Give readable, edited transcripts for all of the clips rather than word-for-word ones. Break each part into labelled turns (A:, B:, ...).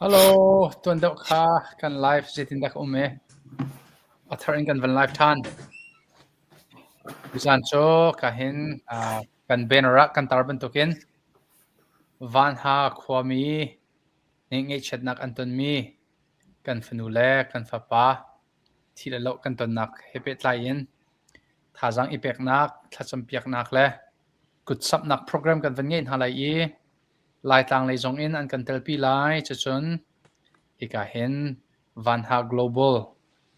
A: Hello, tuan deuh kha kan live zeitindah ka um e? A thar in kan van live ṭhan. Tuzaan cu ka hin uh, kan banner ah kan tar bantukin Vanha khuami nih ngaihchiatnak an tonmi kan fanu le kan fapa thi le loh kan tonnak he pehtlai in thazaang i peknak, thlacampiaknak le kutsamhnak program kan van ngeih hna lai i Laitlang lei zong in an kan telpi lai. Cucun hika hin Vanha Global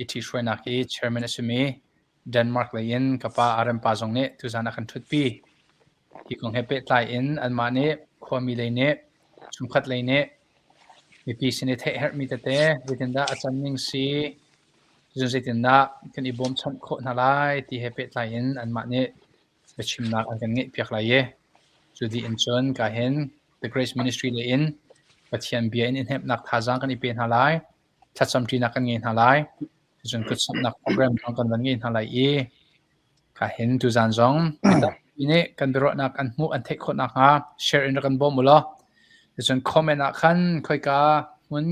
A: i ṭhihruainak i chairman a simi Denmark lei in ka pa Arempa zong nih tuzaan a kan ṭhutpi. Hi kong he pehtlai in anmah nih khuami lei nih chungkhat lei nih mipi sin i theih herhmi tete zeitindah a can ning si, cun zeitindah kan i bawmchanh khawh hna lai ti he pehtlai in anmah nih biachimnak an kan ngeihpiak lai i cu dih in cun ka hin The Grace Ministry lei in Pathian bia in i hnemhnak thazaang kan i pe hna lai, thlacamṭinak kan ngei hna lai, cun kutsamhnak program zong kan van ngei hna lai i ka hin tuzaan zong mi tampi nih kan biaruahnak an hmuh an theih khawh nakhnga share in rak kan bawm u law cun comment ah khan khoika hmun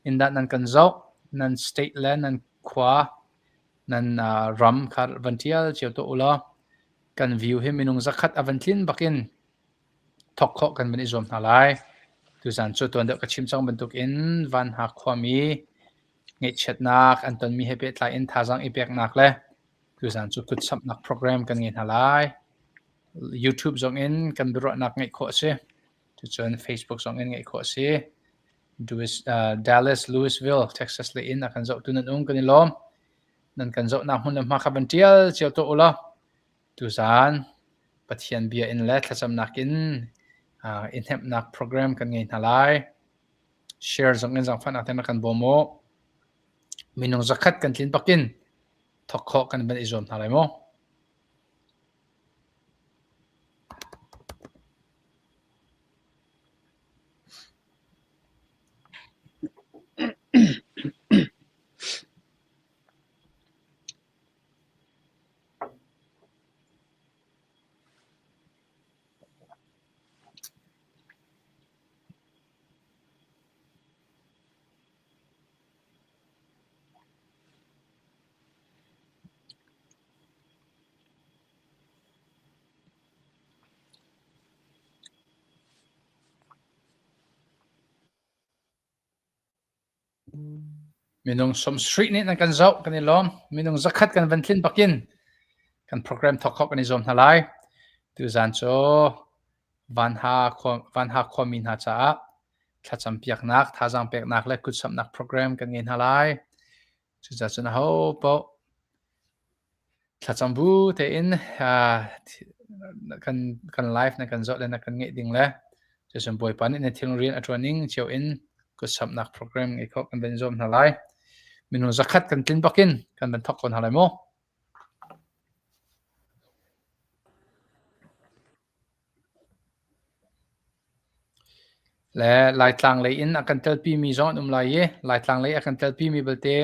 A: in dah nan kan zoh nan state le nan khua nan ram kha van ṭial cio tuah u law kan view hi minung zakhat a van tlin bakin thawk khawh kan van i zuam hna lai. Tuzaan cu tuan deuh ka chim cang bantukin Vanha khuami ngaihchiatnak an tonmi he pehtlai in thazaang i peknak le tuzaan cu kutsamhnak program kan ngei hna lai. YouTube zong in kan biaruahnak ngeih khawh a si. Cucun Facebook zong in ngeih khawh a si. Dallas, Louisville, Texas lei in a kan zohtu nan um kan i lawm. Nan kan zohnak hmun le hma kha van ṭial cio tuah u law tuzaan Pathian bia in le thlacamnak in i hnemhnak program kan ngei hna lai. Share zong in zaangfahnak tein rak kan bawm u. Minung zakhat kan tlin bakin thawk khawh kan van i zuam hna lai mu. Minung sawmsarih nih nan kan zoh, kan i lawm. Minung zakhat kan van tlin bakin kan program thawk khawh kan i zuam hna lai. Tuzaan cu Vanha khua, Vanha khuami hna caah thlacam piaknak, thazaang peknak le kutsamhnak program kan ngei hna lai. Cucaah cun aho paoh Thlacam bu tein kan kan live na kan zoh le na kan ngeih ding le cucun Bawipa nih na thil rian a ṭuan ning cio in kutsamhnak program ngei khawh kan van zuam hna lai. Minung zakhat kan tlin bakin kan van thawk ko hna lai mu. Le Laitlang lei in a kan telpimi zong an um lai i Laitlang lei a kan telpimi belte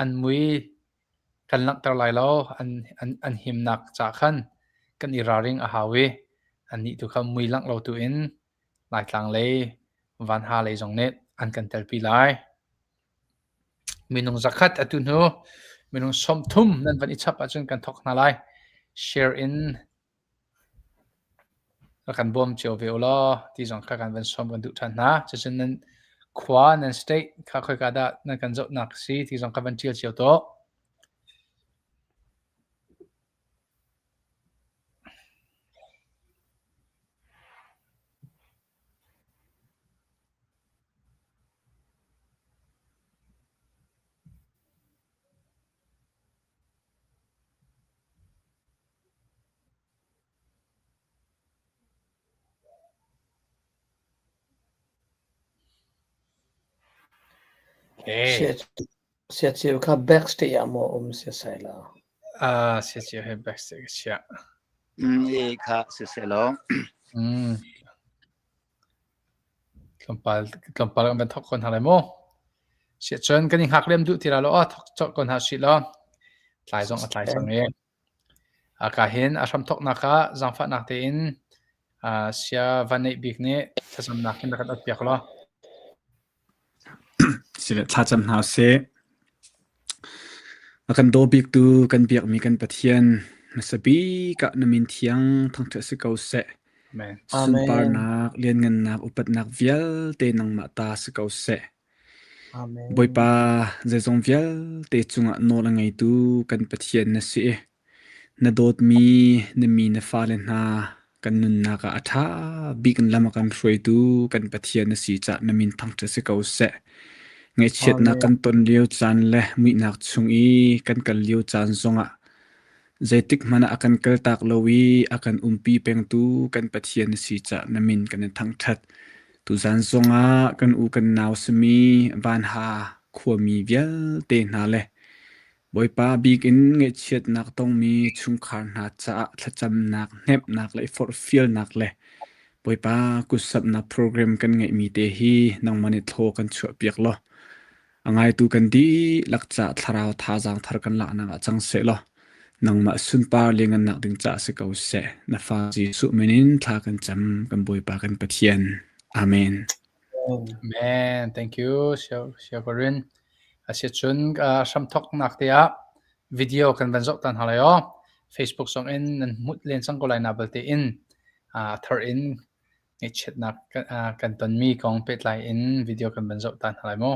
A: an mui Kan langhter lai lo. An, an, an himnak ca khan kan i ralring a hau i annih tu kha mui langh lo tu in Laitlang lei, Vanha lei zong nih an kan telpi lai. Minung zakhat atu hnu minung 30 nan van i chap ahcun kan thawk hna lai. Share in Rak kan bawm cio ve ulaw ti zong kha kan van sawm kan duh ṭhan hna. Cucun nan khua, nan state kha khoika dah nan kan zohnak si ti zong kha van ṭial cio tuah.
B: Siaceu kha backstage ah maw um sisai la?
A: Ah, siaceu he backstage ka chiah.
C: Mm, e kha siseh law.
A: Mm. Tlawmpal tlawmpal kan van thawk ko hna lai mu. Siahcun kan i hngak lem duh ti la lo aw thawk colh ko hna sih law. Tlai zong a tlai cang i. Aka hin a hramthawknak ah zaangfahnak tein sia van neih bik nih thlacamnak in rak kan ot piak law.
D: Sile thlacam hna usih. A kan daw biktu kan biakmi kan Pathian hmasa bik ah na min thiang thangṭhat si ko seh.
A: Amen.
D: Sunparnak, lianngannak, upatnak vialte nangmah ta si ko seh.
B: Amen.
D: Bawipa, zeizong vialte cungah nawl a ngeitu kan Pathian na si i Na dawtmi na mi na fale hna kan nunnak ah a ṭha bik in lam a kan hruaitu kan Pathian na si caah na min thangṭhat si ko seh. Ngaihchiatnak
B: Amen.
D: kan ton lio caan le muihnak chung i kan kal lio caan zongah zeitik hmanh ah a kan kaltak lo i a kan umpi pengtu kan Pathian na si caah na min kan in thangṭhat. Tuzan zongah kan u kan nau simi Vanha khuami vialte hna le Bawipa bikin ngaihchiatnak tongmi chungkhar hna caah thlacamnak, hnemhnak le i forhfialnak le Bawipa kutsamhnak program kan ngeihmi te hi nangmah nih thlaw kan chuahpiak law a ngaitu kan dihlak caah thlarau thazaang thar kan laknak ah cang seh law nangmah sunpar lianngannak ding caah si ko seh. Na fa Jesuh min in thla kan cam kan Bawipa kan Pathian. Amen.
A: Amen. Thank you, Siakorin. Asicun hramthawknak te ah video kan van zoh tan hna lai aw. Facebook zong in nan hmuh len cang ko lai na balte in a thar in ngaihchiatnak kan tonmi kong pehtlai in video kan van zoh tan hna lai mu.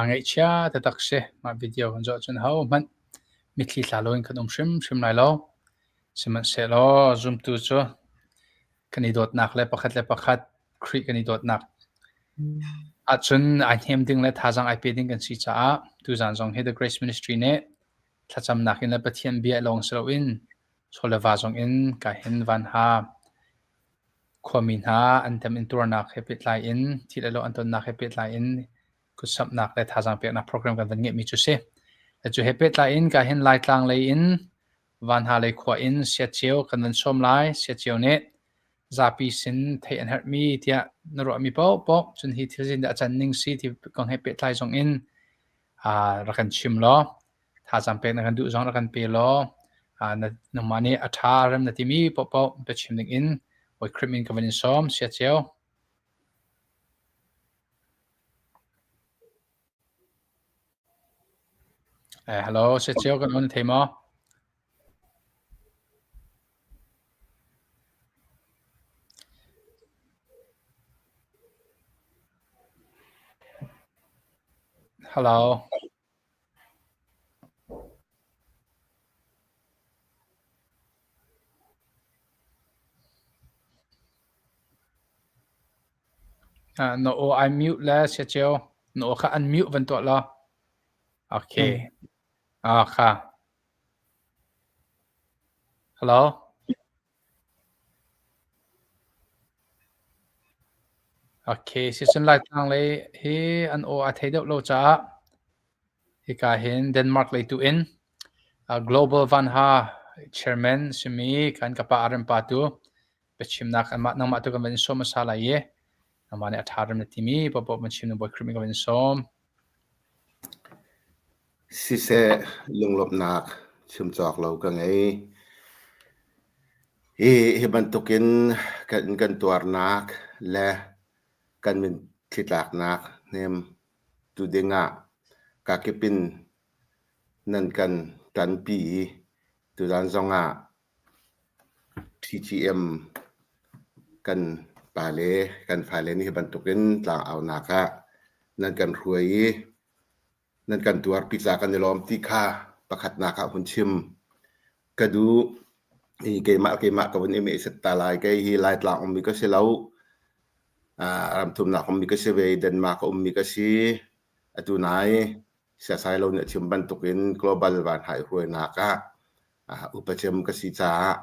A: Ngaihchia taktak si. Mah video kan zoh cun hohmanh mitthli tla loin kan um hrimhrim lai lo. Sihmanhsehlaw zumtu cu kan i dawtnak le pakhat le pakhat Khrih kan i dawtnak ahcun ai hnem ding le thazaang ai pe ding kan si caah tuzaan zong hi The Grace Ministry nih thlacamnak in le Pathian bia lawng si loin chaw le va zong in ka hin van ha khuami hna an tem intuarnak he pehtlai in thil le lo an tonnak he pehtlai in kutsamhnak le thazaang peknak program kan van ngeihmi cu si. Cu he pehtlai in ka hin Laitlang lei in Vanha lei khua in Siaceu kan van sawm lai. Siaceu nih zapi sin theih an herhmi tiah na ruahmi paohpaoh cun hi thil zeitindah a can ning si ti kong he pehtlai zong in rak kan chim law thazaang pek na kan duh zong rak kan pe law nangmah nih a ṭha rem na timi paohpaoh biachim ding in Bawi Khrih min ka van in sawm. Siaceu. Hello, Siaceu kan on thei maw? Hello. Na aw ai mute le siaceu. Na aw kha unmute van tuah law. Okay. Ah kha. Hello. Okay, sicun Laitlang lei hi an aw a thei deuh lo caah hika hin Denmark lei tu in Global Vanha chairman simi kan ka pa Arem pa tu biachimnak anmah nangmah tu kan van in sawm hmasa lai i nangmah nih a ṭha rem na timi paohpaoh van chim na Bawi Khrih min kan van in sawm.
E: Siseh, lunglawmhnak chim cawk lo ka ngei. Hi, hi bantukin kan, kan tuarnak le kan mitthli tlaknak hnem tu dingah kakip in nan kan ṭanpi i tuzan zongah TTM. Kan pale, kan fale nih hi bantukin tlangaunak ah nan kan hruai i nan kan tuarpi ca kan i lawm ti kha pakhatnak ah hun chim ka duh. Hi keimah keimah ka vun i mehset ta lai. Kei hi Laitlang ummi ka si lo. Ramthumnak ummi ka si ve. Denmark a ummi ka si. Atu nai siasai lo nih a chim bantukin global vanhai hruainak ah upa cem ka si caah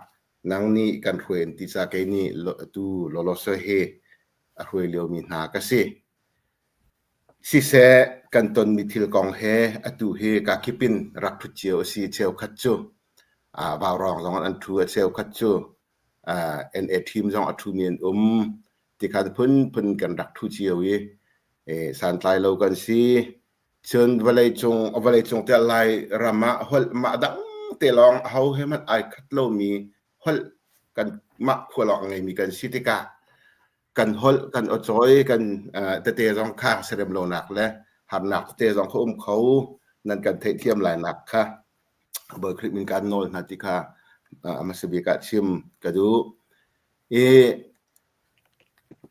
E: nang nih kan hruai an ti caah kei nih atu lawlawse hi a hruai liomi hna ka si. Siseh, kan tonmi thil kong he atu hi kakip in rak ṭhut cio a si. Cheukhat cu vaurawng zong an ṭhu, a cheukhat cu NA team zong a ṭhumi an um. Tikhan phunphun kan rak ṭhu cio i santlai lo kan si. Cun vawleicung vawleicung tiah Lai ram ah holh mah dang te lawng aho he hmanh ai khat lomi holh kan mah khua lawng a ngeimi kan si tikah kan holh kan awcawi kan tete zong kha serem lonak le harnak tete zong kha um kho nan kan theihthiam lai nak kha Bawi Khrih min kan nawl hna ti kha a hmasa bik ah chim ka duh. I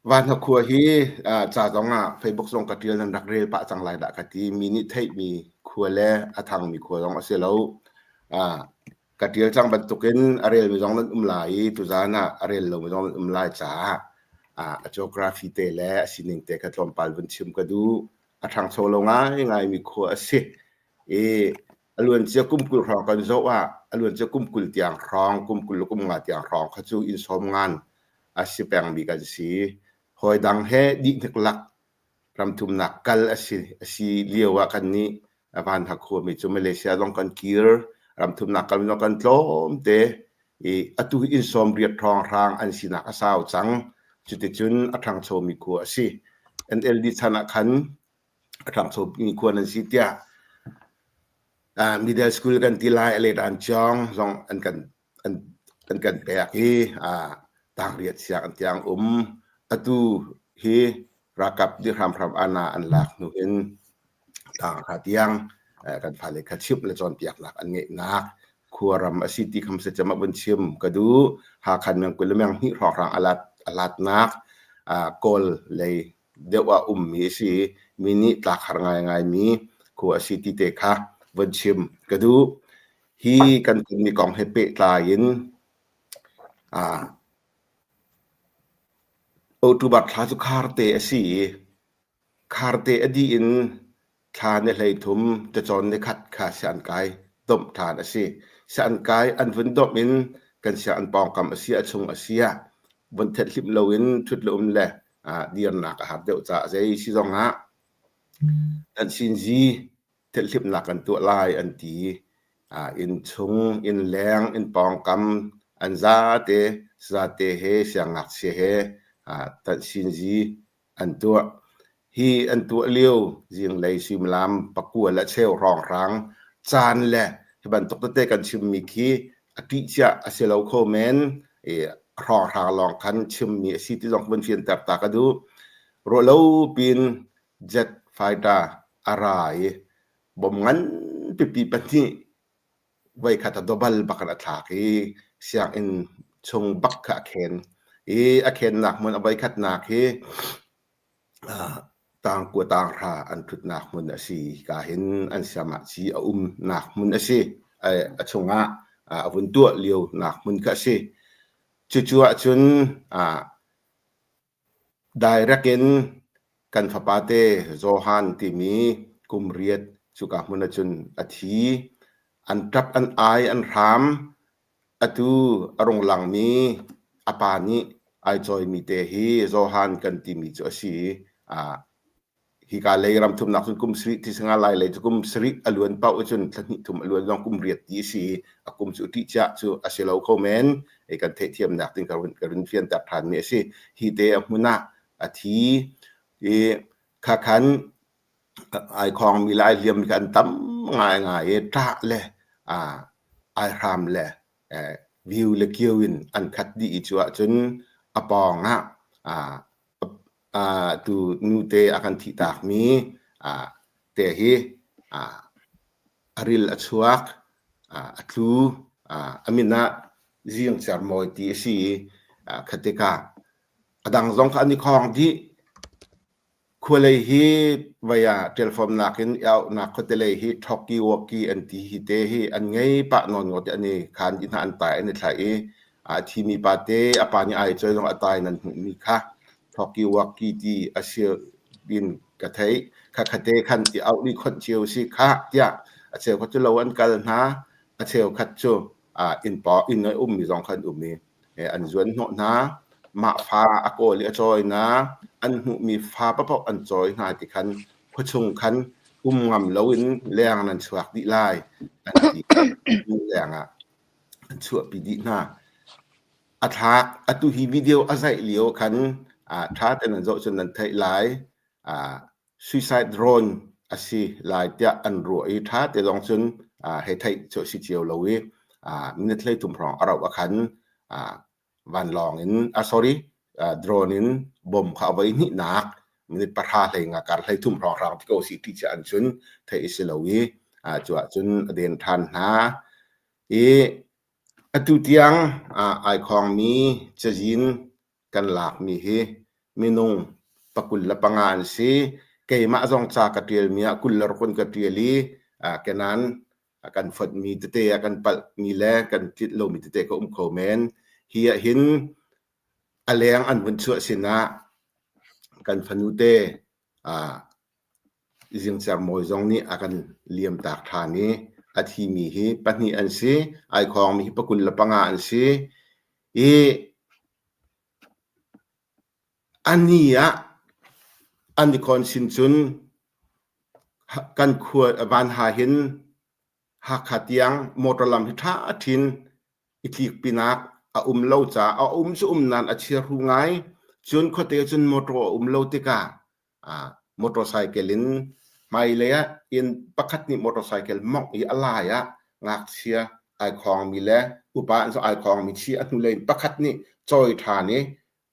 E: Vanha khua hi ca zong ah Facebook zong ka ṭial nan rak rel pah cang lai dah ka ti. Mi nih theihmi khua le a thangmi khua zong a si lo. Ka ṭial cang bantukin a relmi zong nan um lai i tuzaan ah a rel lomi zong nan um lai caah a geography te le a sining te kha tlawmpal vun chim ka duh. A ṭhangcho lo ngaingaimi khua a si. I a luancia kum 20 hrawng kan zoh ah a luancia kum 20 tiang hrawng, kum 20 le kum nga tiang hrawng kha cu inn sawm ngan a si pengmi kan si. Hawi dang he dih hniklak ramthumnak kal a si, a si lio ah kannih Vanha khuami cu Malaysia zong kan kir, ramthumnak kal zong kan tlawmte i atu hi inn sawm riat hrawnghrang an sinak a sau cang. Cuticun a ṭhangchomi khua a si. NLD chan ah khan a ṭhangchomi khua nan si tiah middle school kan ti lai, a let an cawng zong an kan an an kan pek i tangriat sianginn tiang um. Atu hi ralkap nih hramhram ana an lak hnu in tanghra tiang kan fale kha chimh le cawnpiaknak an ngeihnak khuaram a si ti kham se cem ah vun chim ka duh. Hakha meng 20 le meng hnih hrawnghrang a lat a latnak Kawl lei deuh ah ummi a si i mi nih tlak har ngaingaimi khua a si ti te kha vun chim ka duh. Hi kan tonmi kong he pehtlai in October thla cu kharte a si i kharte a dih in thla ni 13 cacawn nikhat kha sianginn domh ṭhan a si. Sianginn an vun domh in kan sianginn pawngkam a si, a chung a si ah vun thet hlimh loin ṭhut le um le dirnak a har deuh caah zei si zongah kan sinzi thelhlimnak kan tuah lai an ti. Inn chung, inn leng, inn pawngkam an zate, zate he siangngakchia he tanhsinzi an tuah. Hi an tuah lio zinglei suimilam pakua le cheu hrawnghrang caan le hi bantuk tete kan chimmi khi a ṭih cia a si lo kho men. I hrawnghrang lawng khan chimmi a si ti zong vun fianter ta ka duh. Ruah lo pin jet fighter a ra i bom ngan pipi pahnih voikhat a dobal bak in a thlak i sianginn chung bak kha a khen i a khennak hmun a voikhatnak hi tangkua tanghra an ṭhutnak hmun a si. Hika hin an siamahci a umnak hmun a si. A chungah a vun tuah lionak hmun kha a si. Cucu ahcun Direct in kan fapate Johan timi kum riat cuka hmun ahcun a thi. An ṭap, an ai, an hram. Atu a rung langmi a pa nih ai cawimi te hi Johan kan timi cu a si. Hika lei ramthumnak cun kum sarih ti singa lai lei cu kum sarih a luan paoh ahcun thla hnih thum a luan zong kum riat ti a si i a kum cu ṭih cia cu a si lo kho men. Hei kan theihthiamnak ding ka run ka run fianter ṭhanmi a si. Hi te a hmun ah a thi i khakhan ai khawngmi le ai hliammi kha an tam ngaingai i ṭah le ai hram le viu le kio in an khat dih i cu ahcun a pawng ah tu nute a kan thihtakmi te hi a ril a chuak, a tlu, a min ah Zing Cer Mawi ti a si i kha tikah. A dang zong kha an i khawng dih. Khualei hi vei ah ṭialfawmnak in i auhnak khuatelei hi ṭhawki-wawki an ti hi te hi an ngei pah nawn ngawt i an i khaan dih hna an tai an i thlaih i a thimi pate a pa nih ai cawi zong a tai nan hmuhmi kha ṭhawki-wawki ti a si in ka theih. Khakhate khan i auh dih khonh cio si khah tiah a cheukhat cu lo an kal hna, a cheukhat cu inn paw inn a ummi zong kha an um i an zuan hnawh hna. Mah fa a kawl i a cawi hna. An hmuhmi fa paohpaoh an cawi hna ti khan khuachung khan um ngam loin leng nan chuak dih lai an ti. Leng ah an chuahpi dih hna. A thlak atu hi video a zaih lio khan ṭha tein nan zoh cun nan theih lai. Suicide drone a si lai tiah an ruah i ṭha te zong cun hei theih cu a si cio lo i minute 33 hrawng a rauh ahkhan vanlawng in sorry drone in bom kha a voi hnihnak minute pahra hlei nga kar 33 hrawng hrang ti ko si ti ciah an cun theih a si lo i cu ahcun a den ṭhan hna i atu tiang ai khawngmi cazin kan lakmi hi minung pakul le panga an si. Keimah zong ca ka ṭialmi ah 26 in ka ṭial i kenan kan fonhmi tete ah kan palhmi le kan tlinh lomi tete ka um kho men. Hi ah hin a leng an vun chuah sinah kan fanute Zingcer Mawi zong nih a kan liamtak ṭhan i a thimi hi pahnih an si. Ai khawngmi hi 25 an si. I a ni ah an i khawn sin cun kan khua Vanha hin Hakha tiang motor lam hi ṭha ṭhin i tlik pinak a um lo caah a um cu um nain a chiahru ngai. Cun khuate cun motor a um lo tikah motorcycle in hmailei ah inn pakhat nih motorcycle mawngh i a lai ah ngakchia ai khawngmi le upa an ai khawngmi chi a hnulei in pakhat nih cawi ṭhan i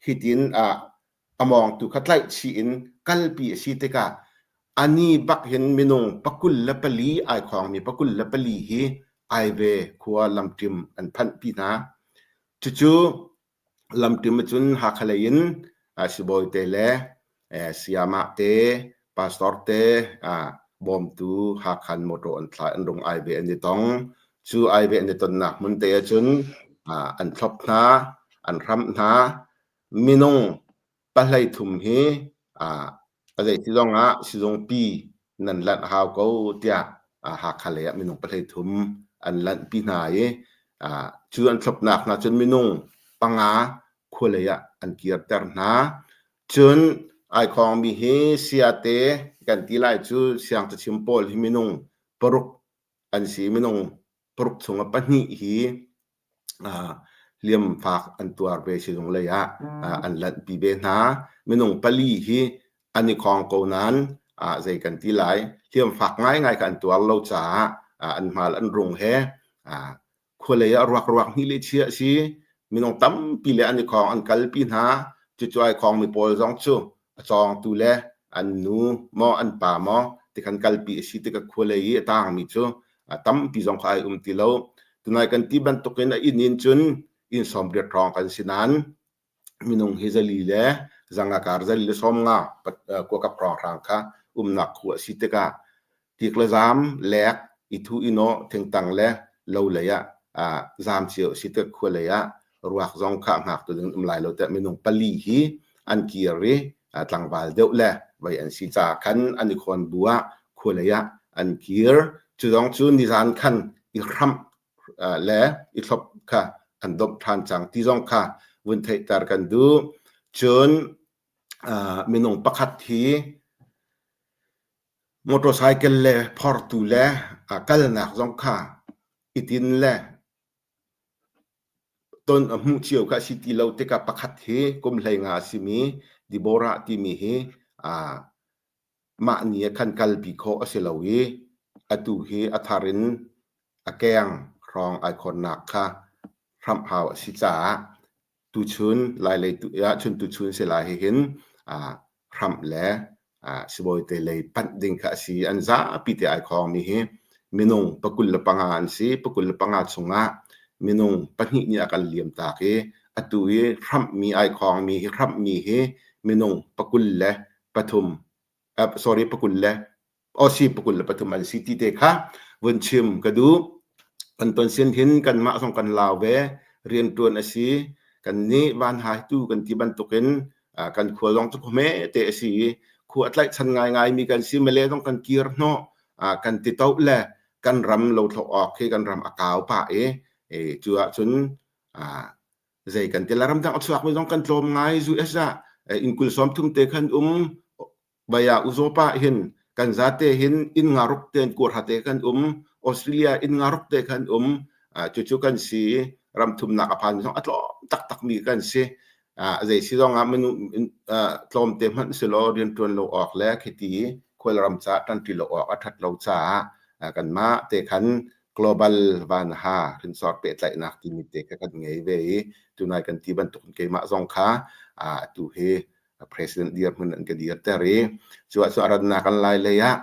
E: hitin a mawngtu kha tlaih chih in kalpi a si tikah a ni bak hin minung 24 ai khawngmi 24 hi Aive khua lamṭim an phanhpi hna. Cucu lamṭim ahcun Hakha lei in sibawi te le sayamah te, pastor te bawmtu Hakha in motor an thlah an rung Aive an i tong. Cu Aive an i tonnak hmun te ahcun an thlop hna, an hramh hna. Minung 33 hi a zeiti zongah sizungpi nan lanh hau ko tiah Hakha lei ah minung 33 an lanhpi hna i cu an thlopnak hna cun minung panga khualei ah an kirter hna. Cun ai khawngmi hi siate kan ti lai cu siangcachim pawl hi minung paruk an si. Minung paruk chungah pahnih hi hliamfak an tuar ve sizung lei ah an lanhpi ve hna. Minung pali hi an i khawng ko nain zei kan ti lai hliamfak ngaingai kha an tuar lo caah an hmal an rung he khualei ah ruak ruak hnih le chia a si. Minung tampi le an i khawng an kalpi hna. Cucu ai khawngmi pawl zong cu a cawngtu le an nu maw an pa maw tikhan kalpi a si tikah khualei i a tangmi cu tampi zong kha ai um ti lo. Tunai kan ti bantukin a inn in cun inn 80 hrawng kan si nain minung hi zali le zanga kar zali le 50 kuakap hrawnghrang kha umnak khu a si tikah Tik le zaam, lek, i thuh i nawh, thingtang le lo lei ah zaam cio a si tik khua lei ah ruak zong kha hngaktu ding um lai lo tiah minung pali hi an kir i tlangval deuh le vei an si caah khan an i khawn bu ah khua lei ah an kir. Cu zong cu nizan khan i hramh le i thlop kha an domh ṭhan cang ti zong kha vun theihter kan duh. Cun minung pakhat hi Motorcycle le phortu le kalnak zong kha i tin le ton a hmuh cio kha a si ti lo tikah pakhat hi kum 15 a simi Deborah timi hi mah ni ah khan kalpi khawh a si lo i atu hi a thar in a keng hrawng ai khawnnak kha hramh hau a si caah tuchun lailei tu ahcun tuchun si lai hihin hramh le sibawi te lei panh ding kha a si. An zapi te ai khawngmi hi minung 25 an si. 25 chungah minung pahnih nih a kan liam tak i Atu i hramhmi ai khawngmi hi hramhmi hi minung 23 sorry pakul le si 23 an si ti te kha vun chim ka duh. Kan ton sin hin kanmah zong kan lau ve rianṭuan a si. Kan nih van hai tu kan ti bantukin kan khua zong cu khua te a si i khua a tlaihchan ngaingai mi kan si male zong kan kir hnawh kan ti to le kan ram lothlawh awk khi kan ram a kau pah i cu ahcun zei kan ti la ramdang a chuakmi zong kan tlawm ngai US ah inn 30 te khan um baya uzopa hin kan zate hin inn nga ruk ten kuarha te kan um Australia inn nga ruk te khan um cucu kan si ram thumnak a phan zong a tlawm taktak mi kan si zei si zong ah minu tlawmte hmanh si law rianṭuan lo awk le khiti khualram ca ṭanṭi lo awk a ṭhat lo caah kanmah te khan global vanha hrinsor pehtlaihnak timi te kha kan ngei ve i tunai kan ti bantuk in keimah zong kha atu hi president dirhmun an ka dirter i cu ah cu a rannak kan lai lei ah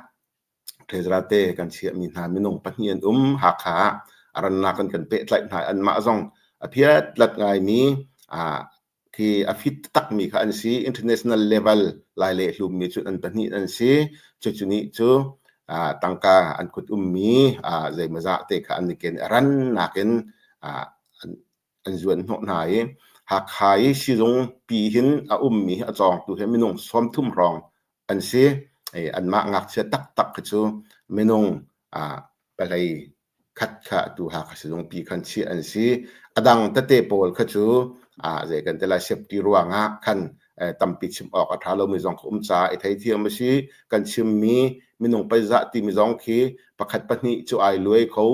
E: Treasurer te kan chiahmi hna minung pahnih an um. Hakha ah a rannak in kan pehtlaih hna i anmah zong a phiatlat ngaimi khi a fit takmi kha an si. International level lai le hlummi cu an pahnih an si. Cucu nih cu tangka an kut ummi zeimawzah te kha an i ken i a rannak in an zuan hnawh hna i Hakha i sizung pi hin a ummi a cawngtu hi minung 30 hrawng an si. Anmah ngakchia taktak khi cu minung pahlei khat kha atu Hakha sizungpi khan chiah an si. A dang tete pawl kha cu zei kan ti lai safety ruangah khan tampi chim awk a ṭha lomi zong kha um caah i theithiam a si. Kan chimmi minung paizah timi zong khi pakhat pahnih cu ai luai kho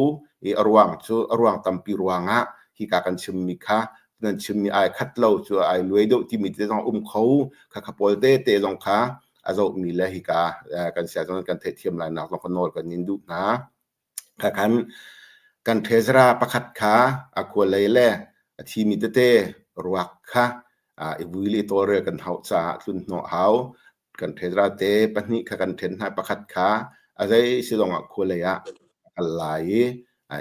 E: i a ruang cu a ruang tampi ruangah hika kan chimmi kha nan chimmi ai khat lo cu ai luai deuh timi te zong um kho kha kha pawl te te zong kha a zohmi le hika kan sia zong kan theihthiam lai nak zong ka nawl kan in duh hna. Kha khan kan treasurer pakhat kha a khualei le a thimi tete ruak kha i vui le i tawlrel kan hauh caah tlun hnawh hau. Kan treasurer te pahnih kha kan ṭhen hna pakhat kha a zei si zongah khualei ah a kal lai i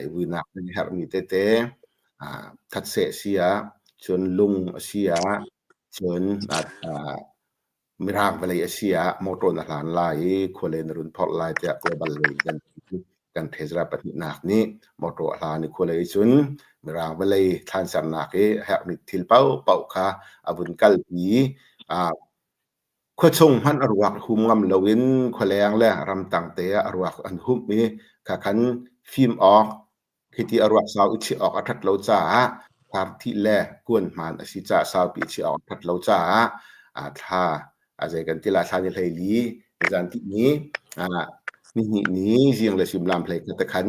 E: i vuinak ding herhmi tete thatseh si ah cun lung a si ah cun Mirang vawlei a si ah motor na hlan lai i khualei na run phorh lai tiah global lei kan kan treasurer pahnihnak nih motor a hlan i khualei cun Mirang vawlei thlansernak i herhmi thil paohpaoh kha a vun kalpi. Khuachung hmanh a ruak hum ngam loin khualeng le ramtang te ah a ruak an humh i kha khan fim awk Hiti a ruak sau i chiah awk a ṭhat lo caah farthih le kuan hmaan a si caah saupi chiah awk a ṭhat lo caah thla a zei kan ti la thla ni 14 nizan tih ni nihnih ni zing le suimilam hlei khat te khan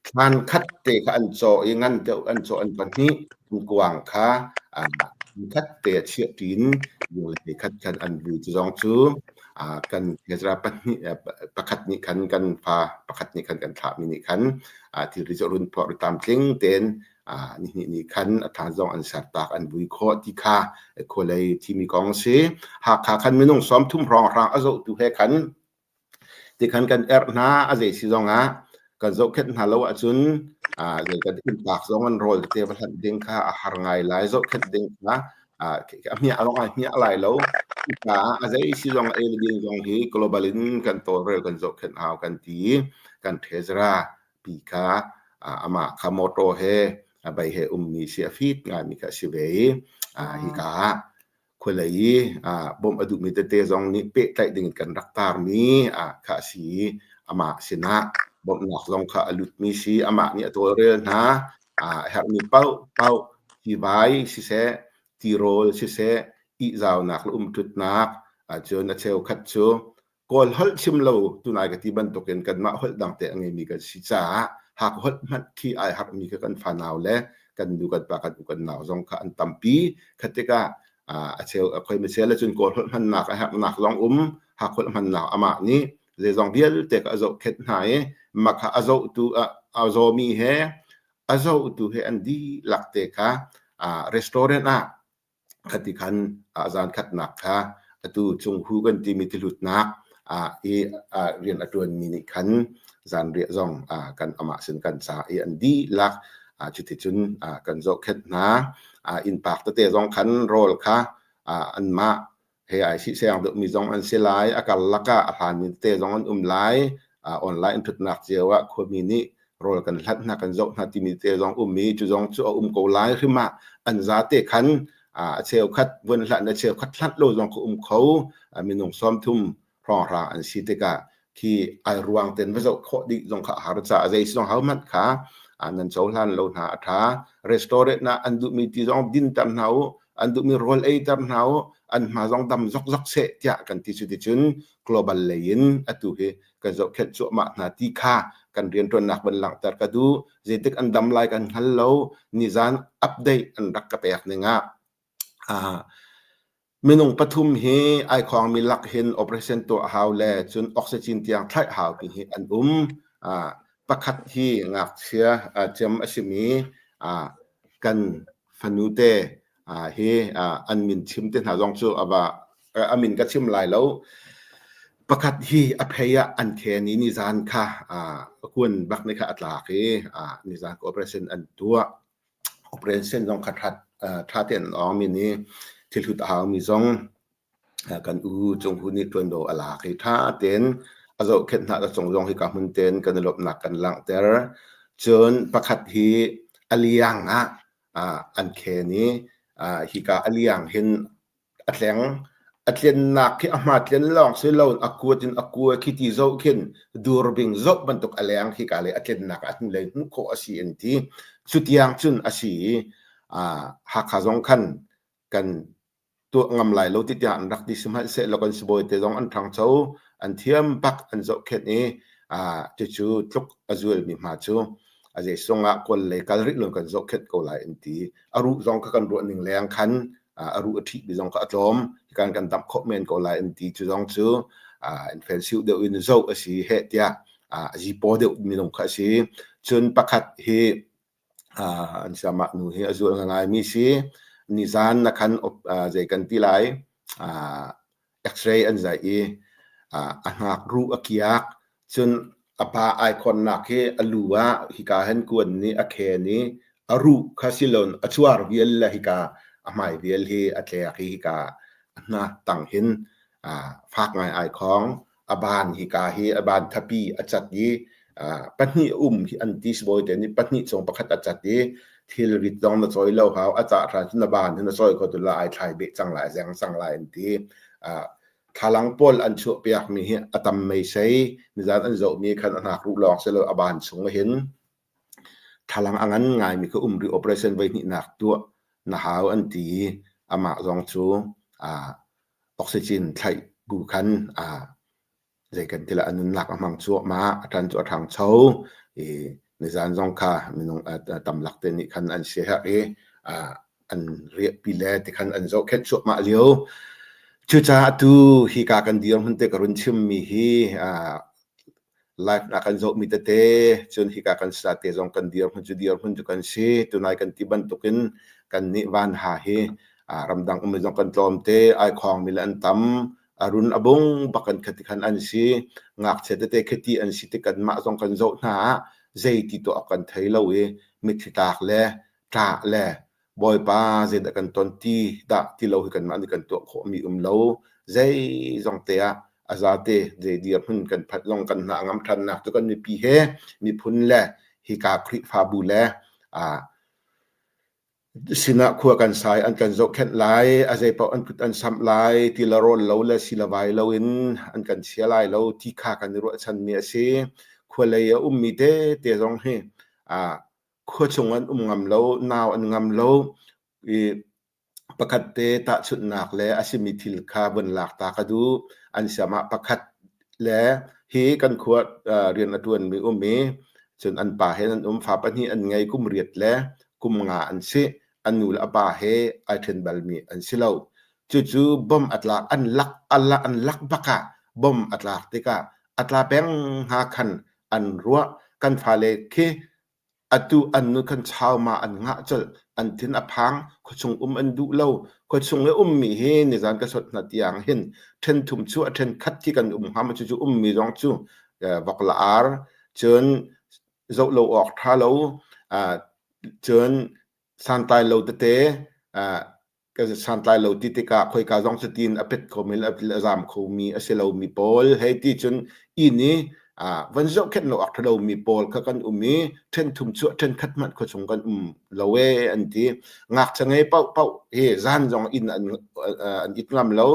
E: thlan khat te kha an cawh i ngan deuh an cawh an pahnih an kuang kha khat te a chiah ṭin zing le hlei khat khan an vui cu zong cu kan Ezra pahnih pakhat nih khan kan fa pakhat nih khan kan thlahmi nih khan thilri cu a run phorh i tlamtling tein nihnih nih khan a thla zong an sertak an vui khawh ti kha khualei thimi kong a si. Hakha khan minung 30 hrawnghrang a zohtu he khan ti khan kan erh hna a zei si zongah kan zohkhenh hna lo ahcun zei kan inntak zong an rawl tete va hlanh ding kha a har ngai lai zohkhenh ding kha a hmiah zong ai hmiah lai lo cucaah a zei si zong ei le din zong hi global in kan tawlrel kan zohkhenh hau kan ti kan treasurer pi kha amah kha motor he a bei he ummi si a fit ngaimi kha a si ve i hika ah khualei i bawmh a duhmi tete zong nih pehtlaih ding in kan rak tarmi kha a si i amah sinah bawmhnak zong kha a lutmi si amah nih a tawlrel hna a herhmi paohpaoh tivai siseh tirawl siseh ihzaunak le umṭutnak cun a cheukhat cu Kawl holh chim lo tunai ka ti bantukin kanmah holh dang te a ngeimi kan si caah Hakha holh hmanh khi ai harhmi kha kan fanau le kan nu kan pa kan u kan nau zong kha an tampi. Khat tikah a cheu a khoi misel cun Kawl holh hmannak a herhnak zong um Hakha holh hmannak amah nih zeizong vialte kha a zohkhenh hna i mah kha a zohtu a zawmi he a zohtu he an dihlak te kha restaurant ah Khati khan zan khatnak kha atu cunghu kan timi tihlutnak i rian a ṭuanmi nih khan zanriah zong kan amah sin kan ca i an dihlak. Cuticun kan zohkhenh hna. Innpak tete zong khan rawl kha anmah he ai sihseng deuhmi zong an si lai. A karlak ah a hlanmi tete zong an um lai. Online in ṭhutnak cio ah khuami nih rawl kan hlanh hna, kan zoh hna timi te zong um i cu zong cu a um ko lai hrim ah an zate khan a cheukhat vun hlanh a cheukhat hlanh lo zong ka um kho. Minung 30 hrawnghrang an si tikah khi ai ruang ten va zoh khawh dih zong kha a har caah zei zong ho hmanh kha nan cohlan lo hna a ṭha. Restaurant ah an duhmi ti zong din ter hna u, an duhmi rawl ei ter hna u, an hma zong dam zokzok seh tiah kan ti. Cuticun global lei in atu hi kan zohkhenh cuahmah hna ti kha kan rianṭuannak van langhter ka duh. Zeitik an dam lai kan hngal lo. Nizan update an rak ka pek ning ah Minung pathum hi ai khawngmi lak hin operation tuah hau le cun oxygen tiang thlaih hau ti hi an um. Pakhat hi ngakchia cem a simi kan fanute hi an min chim te hna zong cu a va a min ka chim lai lo. Pakhat hi a phei ah an khen i nizan kha kuan bak nih kha a tlak i nizan operation an tuah. Operation zong kha ṭha tein an awngmi nih thilhut a haumi zong kan u Cunghu nih ṭuanvo a lak i ṭha tein a zohkhenh hna cung zong hika hmun tein kan i lawmhnak kan langhter. Cun pakhat hi a liang ah an khen i hika a liang hin A tleng. A tlennak khi a hma tlen lawng si lo a kuat in a kua khi ti zoh khin durbing zoh bantuk a leng khi ka le a tlennak a hnulei hmuh khawh a si an ti. Cutiang cun a si i Hakha zong khan kan tuah ngam lai lo ti tiang an rak ti sihmanhsehlaw kan sibawi te zong an ṭhangcho an thiam bak an zohkhenh i cucu tluk a zualmi hma cu a zeisung ah kawl lei kal rih lo kan zohkhenh ko lai an ti. A ruh zong kha kan ruah ning leng khan a ruh a ṭhihmi zong kha a tlawm. Hikan kan damh khawh men ko lai an ti. Cu zong cu intensive deuh in zoh a si heh tiah a zipaw deuh minung kha a si. Cun pakhat hi an siamah nu hi a zual ngaimi si. Nizan na khan zei kan ti lai X-ray an zaih i a hnak ruh a kiak. Cun a pa ai khonnak hi a lu ah hika hin kuan nih a khen i a ruh kha silon a chuar vial le hika a hmai vial hi a tlek i hika a hnak tang hin fak ngai ai khong. A ban hika hi a ban thapi a cat i pahnih um hi an ti sibawi te nih pahnih chung pakhat a cat i thilrit zong na cawi lo hau a cah hran cun na ban hi na cawi kho tu la ai thlai beh cang lai zeng cang lai an ti. Thlalang pawl an chuah piak mi hi a tam meisei nizan an zoh mi khan a hnak ruh lawng si lo a ban chung hin thlalang a ngan ngai mi kha um ri operation voi hnih nak tuah na hau an ti amah zong cu oxygen thlaih bu khan zei kan ti la a nunnak a hmang cuahmah a ṭan cu a ṭhangcho i nizan zong kha minung tamlak te nih khan an siaherh i an riahpi le ti khan an zohkhenh cuahmah lio. Cucaah atu hika kan dirhmun te ka run chimmi hi Live na kan zohmi tete cun hika kan sa te zong kan dirhmun cu dirhmun cu kan si. Tunai kan ti bantukin kan nih vanha hi ramdang ummi zong kan tlawm te, ai khawngmi le an tam, a run a bung bak kan khati khan an si. Ngakchia tete khiti an si tik kanmah zong kan zoh hna ah zei ti tuah awk kan thei lo i mitthli tlak le ṭah le Bawipa zeidah kan ton ti dah ti lo hi kanmah nih kan tuah khawhmi um lo. Zeizong te ah a zate zei dirhmun kan phanh zong kan hna a ngam ṭhannak cu kan mipi he miphun le hika Khrihfabu le sinah khua kan sai an kan zohkhenh lai, a zeipaoh an kut an samh lai, ti le rawl lo le si le vai loin an kan chia lai lo ti kha kan i ruahchanmi a si. Khualei a ummi tete zong hi khuachung an um ngam lo, nau an ngam lo i pakhat te tahchunhnak le a simi thil kha vun lak ta ka duh. An siam ah pakhat le hi kan khua rian a ṭuanmi um i cun an pa he an um fa pahnih an ngei kum riat le kum nga an si. An nu le a pa he ai ṭhen balmi an si lo. Cucu bom a tlak an lak an lak bak ah bom a tlak tikah a tla peng hnga khan an ruah. Kan fale khi Atu an nu khan chauma an ngah colh, an thin a phang, khuachung um an duh lo. Khuachung i ummi hi nizan ka sot hna tiang hin ṭhen thum cu a ṭhen khat khi kan um hnga ma cucu ummi zong cu vok la ar cun zoh lo awk ṭha lo. Cun santlai lo tete ka santlai lo ti tikah khoika zong cutin a pet khomi le a zaam khomi a si lomi pawl hei ti cun inn i van zohkhenh lo awk ṭha lomi pawl kha kan um i ṭhen thum chuah ṭhen khat hmanh khuachung kan um lo ee an ti. Ngakchia ngei paohpaoh hi zan zong inn an an it ngam lo.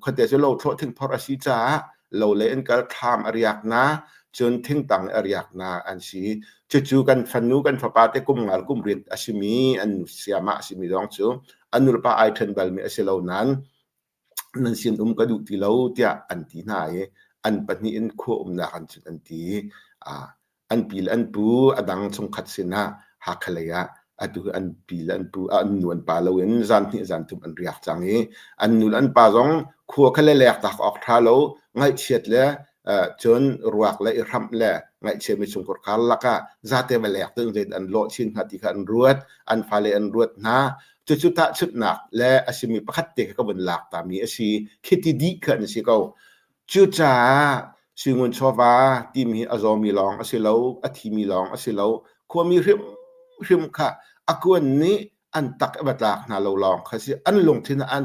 E: Khuate cu lothlawh thingphorh a si caah lo lei an kal thlam a riak na cun thingtang a riak na an si. Cucu kan fanu kan fapa te kum ngal kum riat a simi an siamah a simi zong cu an nulepa ai ṭhen balmi a si lo nain nan sin um ka duh ti lo tiah an ti hna i an pahnih in khua umnak an cun an ti. An pi le an pu a dang chungkhat sinah Hakha lei ah atu hi an pi le an pu an nu an pa loin zan hnih zan thum an riak cang i an nu le an pa zong khua kha le lek tak awk ṭha lo ngaihchiat le cun ruak le i hramh le ngaihchiatmi chungkhar karlak ah zate va lek ding zeidah an lawh chin hnga ti kha an ruat an fale an ruat hna. Cucu tahchunhnak le a simi pakhat te kha ka vun lak tami a si. Khiti dih kha an si ko. Cucaah suingun chawva timi hi a zawmi lawng a si lo, a thimi lawng a si lo. Khuami hrimhrim kha a kuan nih an tak a va tlak hna lo lawng kha si. An lungthin ah an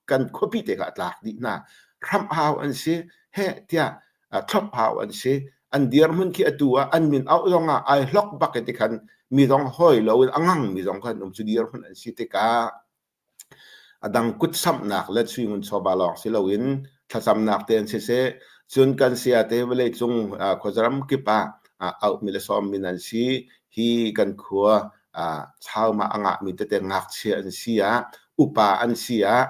E: kan khuapi te kha a tlak dih hna. Hramh hau an si. Heh tiah thlop hau an si. An dirhmun khi atu ah an min auh zong ah ai hlok bak i tikhan mi zong hawi loin a ngangmi zong kha an um. Cu dirhmun an si tikah A dang kutsamhnak le suingun chawva lawng si loin thlacamnak te an siseh, cun kan sayate vawleicung khuazaram kip ah auhmi le sawmmi nan si. Hi kan khua chauma a ngahmi tete ngakchia an si ah, upa an si ah,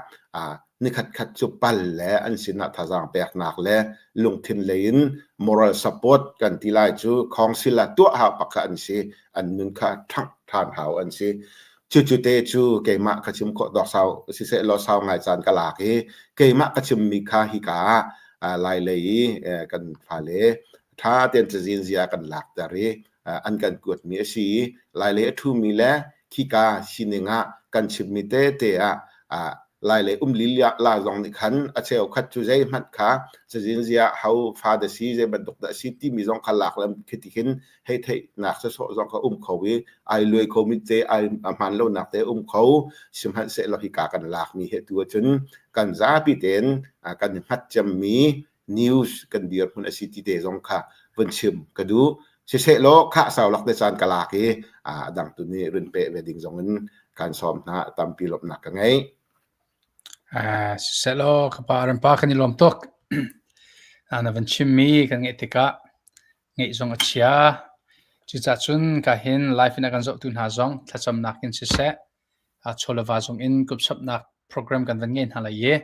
E: nikhat khat cu pal le an sinah thazaang peknak le lungthin lei in moral support kan ti lai cu council ah tuah hau pak kha an si. An nun kha ṭhangh ṭhan hau an si. Cucu te cu keimah ka chim khawh dawk sau siseh law sau ngai caan ka lak i keimah ka chimmi kha hika ah Lailei i kan fale ṭha tein cazin zia kan lakter i an kan kuatmi a si i Lailei a ṭhumi le khika sining ah kan chimmi tete ah Lailei um lila la zong nih khan a cheukhat cu zeihmanh kha cazin zia ho fa dah si zei bantuk dah a si timi zong kha lak le khi hin hei theihnak sawsawh zong kha um kho i ai luai khomi te ai hmaan lonak te um kho. Sihmanhsehlaw hika kan lakmi he tu ahcun kan zapi tein kan i hngat cemmi news kan dirhmun a si ti te zong kha vun chim ka duh. Sisehlaw khah sau lak te caan ka lak i a dang tu nih run peh ve ding zong in kan sawm hna. Tampi lawmhnak ka ngei.
A: Sisehlaw ka pa ran pa kan i lawm tuk. Na van chimmi kan ngeih tikah ngeih zong a chia. Cucaah cun ka hin live in a kan zohtu hna zong thlacamnak in siseh, chawleva zong in kupsapnak program kan van ngei hna lai i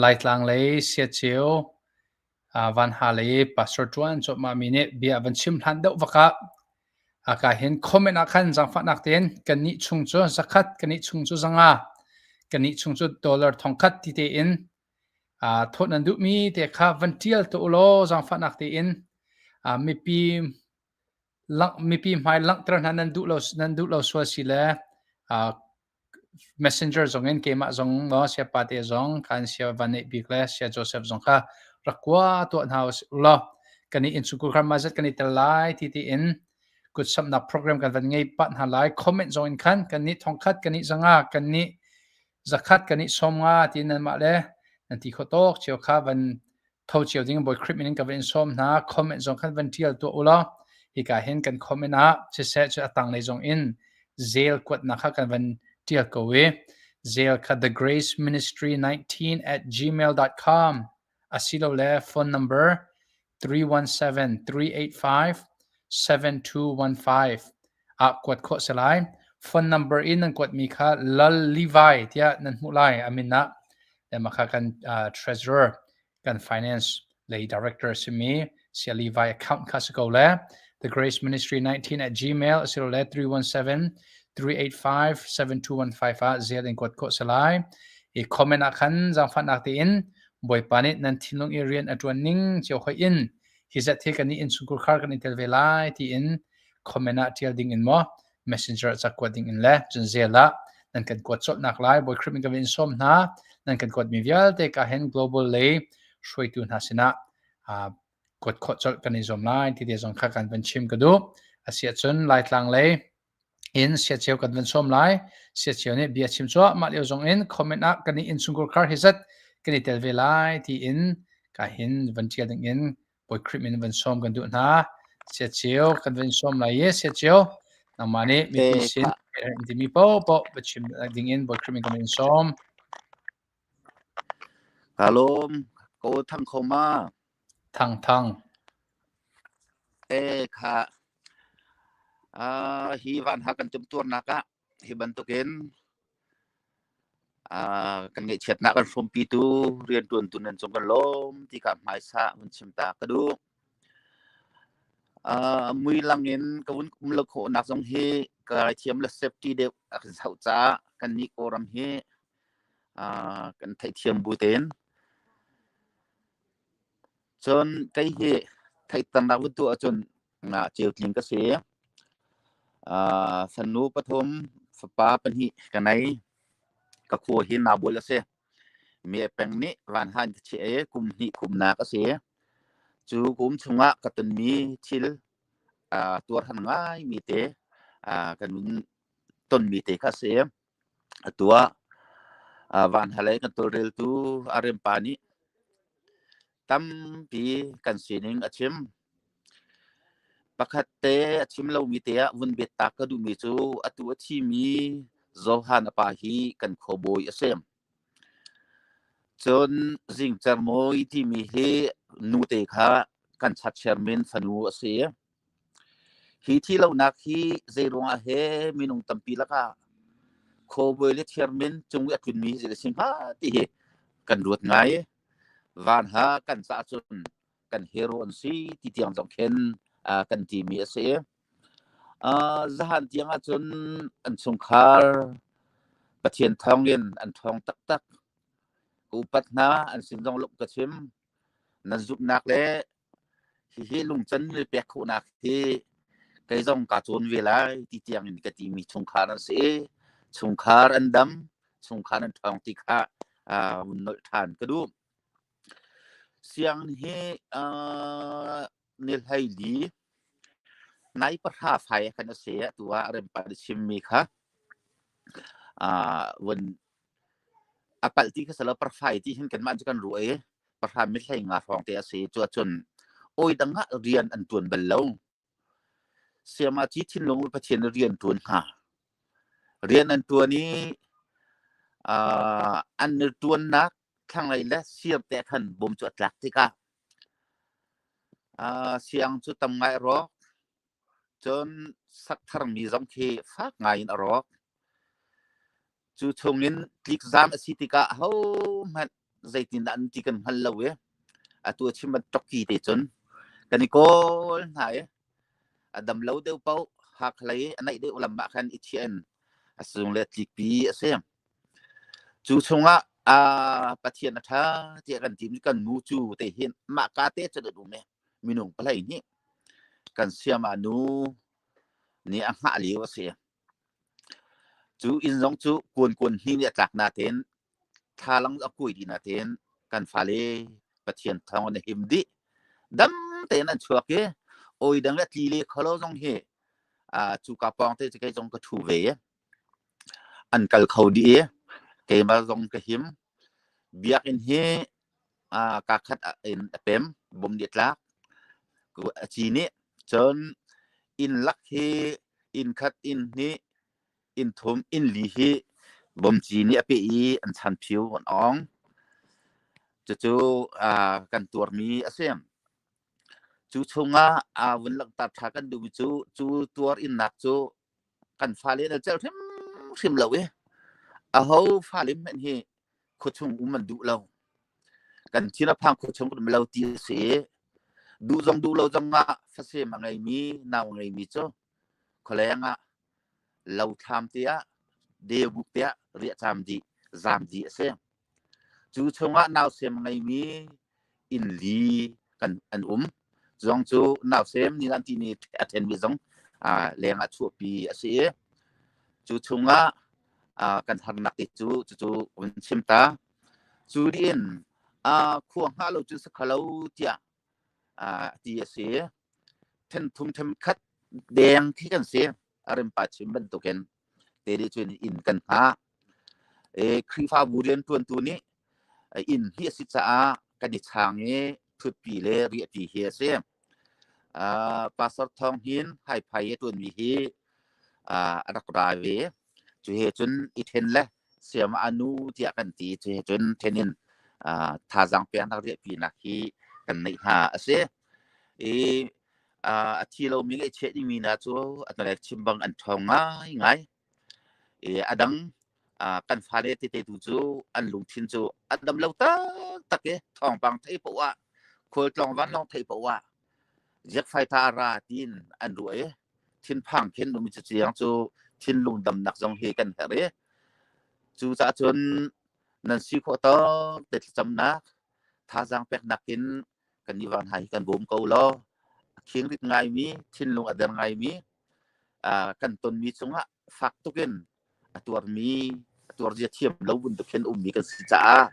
A: Laitlang lei Siaceu Vanha lei pastor ṭuan cuahmah mi nih bia van chim hlan deuh vak ah ka hin comment ah khan zaangfahnak tein kannih chung cu zakhat, kannih chung cu zanga, kannih chung cu dollar thongkhat ti tein thawt nan duhmi te kha van ṭial tuah u law zaangfahnak tein mipi mipi hmai langhter hna nan duh lo nan duh lo sual si le messenger zong in keimah zong maw sia pate zong kan sia van neih bik le sia Joseph zong kha rak kua tuah hna u law kan i innchungkhar kha mah zat kan i tel lai ti tiin kutsamhnak program kan van ngei pah hna lai. Comment zong in khan kan nih thongkhat kan nih zanga kan nih zakhat kan nih sawmnga tiin nanmah le nan ti khawh tawk cio kha van tho cio ding Bawi Khrih min in ka van in sawm hna. Comment zong khan van tial tuah u law hika hin kan comment ah siseh cu a tanglei zong in Zelle kuatnak kha kan van tial ko i Zelle kha the grace ministry 19 at gmail.com asilole phone number 317 385 7215 ah kuat khawh si lai. Phone number in nan kuatmi kha Lal Levi tiah nan hmuh lai. A min ah mah kha kan uh, treasurer kan finance lei director simi Sia Levi account kha si ko le The Grace Ministry 19 at gmail asilole 317 385 7215 ah zial in kuat khawh si lai. I comment ah khan zaangfahnak tein Bawipa nih nan thinlung i rian a ṭuan ning cio hoih in hi zat hi kan i innchungkhar khar kan i tel ve lai tiin comment ah ṭial ding in maw messenger ah cakuat ding in le cun zel ah nan kan kuat colhnak lai Bawi Khrih min kan in sawm hna. Nan kan kuatmi vialte ka hin global lei hruaitu hna sinah kuat khawh colh kan i zuam lai ti te zong kha kan van chim ka duh. Asiahcun Laitlang lei. In siacheu kan van sawm lai. Siacheu nih bia chim cuahmah lio zong in comment ah kan i innchungkhar khar hi zat kan i tel ve lai tiin ka hin van ṭial ding in Bawi Khrih min van sawm kan duh hna. Siacheu kan van sawm lai i siacheu nangmah nih mipi sin timi paohpaoh va chim ding in Bawi Khrih min kan in sawm.
C: Ka lawm. Ko thang kho ma.
A: Thang thang.
C: E kha hi van ha kan tumtuarnak ah hi bantukin kan ngaihchiatnak kan hrawmpitu rianṭuantu nan cung kan lawm ti kha hmaisa vun chim ta ka duh. Mui lang in ka vun um lo khawhnak zong hi ka thiam le safety deuh a kan hauh caah kan nih Kawlram hi kan theihthiam bu tein Cun kei hi theihternak vun tuah ahcun ceutling ka si. Fanu pathum, fapa pahnih ka nei. Ka khua hi Nabual a si. Mi peng nih vanhan ka chiah i kum hnih kumnak a si. Cu kum chungah ka tonmi thil tuarhan ngaimi te kan tonmi te kha a si. Atu ah vanhalei kan tawlreltu a rempa nih tampi kan sining a chim. Pakhat te a chim lomi te ah vun biatak ka duhmi cu atu a thimi Johan a pa hi kan khuabawi a si. Cun Zingcer Mawi timi hi nute kha kan chat chairman fanu a si. Hi thihlonak hi zeiruangah he minung tampi lakah khuabawi le chairman cung i a tlunmi hi zei a si hnga ti hi kan ruat ngai. Van ha kan caah cun kan hero an si ti tiang zong khin kan timi a si. Zahan tiang ahcun an chungkhar Pathian thawngin an ṭhawng taktak. Ka upat hna, an sin zong lawmh ka chim. Nan zumhnak le Hihi lungcan le pek khawhnak hi kei zong kaa cawn ve lai ti tiang in ka timi chungkhar an si i chungkhar an dam, chungkhar an ṭhawng ti kha vun nolh ṭhan ka duh. Sianginn hi ni 14 nai 10 fai khan a si. Atu ah rempa na chimmi kha vun a palh ti kha si lo parfai ti hin kanmah cu kan ruah i pahra mithlei nga hrawng te a si. Cu ahcun oi dang ah rian an tuan bal lo. Siamaci thinlung in Pathian rian tuan hnga. Rian an tuan i an tuannak thlanglei le sir te khan bom cu a tlak tikah siang cu tam ngai a rawk. Cun sak tharmi zong khi fak ngai in a rawk. Cu chungin tlikzam a si tikah ahohmanh zeitindah an ti kan hngal lo i atu a chim bantuk te cun kan i kawl hna i a dam lo deuh paoh Hakhalei a naih deuh lam ah khan i thiah in a sung le tlikpi a si. Cu chungah Pathian a ṭha tiah kan ti kan nu cu te hin mah ka te cun a um i minung palei nih kan siama nu nih a hngah lio a si. Cu inn zong cu kuan hni nih a tlak natein thlalang a kuai dih natein kan fale Pathian thawng in a him dih. Dam tein an chuak i oi dang le tli le kholo zong hi cuka pawng te cu kei zong ka ṭhu ve i an kal kho dih i keimah zong ka him. Biakinn hi kaa khat in a pem, bom nih a tlak. A ci nih cun inn lak hi inn khat, inn hnih, inn thum, inn li hi bomci nih a peh i an chanphiu an awng. Cucu kan tuarmi a si. Cu chungah vun langhter ṭha kan duhmi cu, cu tuar innak cu kan fale an celh hrimhrim lo i aho fale hmanh hi khuachung um an duh lo. Kan thin a phang khuachung kan um lo ti a si i duh zong duh lo zong ah fasem a ngeimi nau a ngeimi cu khualeng ah lo thlam te ah debuk te ah riahcaam dih zaam dih a si. Cu chungah nausem a ngeimi inn li kan an um. Zong cu nausem ni lan ti ni a ṭhenmi zong leng ah chuahpi a si i cu chungah kan harnak te cu cucu vun chim ta. Cu dih in khua hngah lo cu si kho lo tiah ti a si. Then thum then khat deng khi kan si. A rimpa chim bantukin te nih cun inn kan hngah. E, Khrihfabu rianṭuantu nih inn hi a si caah kan i chaang i ṭhutpi le riahṭi hi a si. Uh, Pastor Thawng Hnin Haiphai a ṭuanmi hi uh, a rak ra ve. Cu he cun i ṭhen le siam a nu tiah kan ti. Cu he cun ṭhen in uh, thazaang peknak riahpinak hi kan neih hna a si. I uh, a thi lomi le i cheh dingmi hna cu a hnulei chim bang an ṭhawng ngaingai. I a dang uh, kan fale tete tu cu an lungthin cu an dam lo taktak i thawngpang thei poah ah khualtlawng vanlawng thei poah ah ziakfaitha a ra tiin an ruah i thinphang khin um cu ciang cu thinlung damnak zong hi kan herh i cucaah cun nan si khawh tawk te thlacamnak thazaang peknak in kan nih van hai kan bawm ko law a khingrit ngaimi thinlung a der ngaimi kan tonmi cungah fak tukin a tuarmi a tuarzia thiam lo bantuk khin ummi kan si caah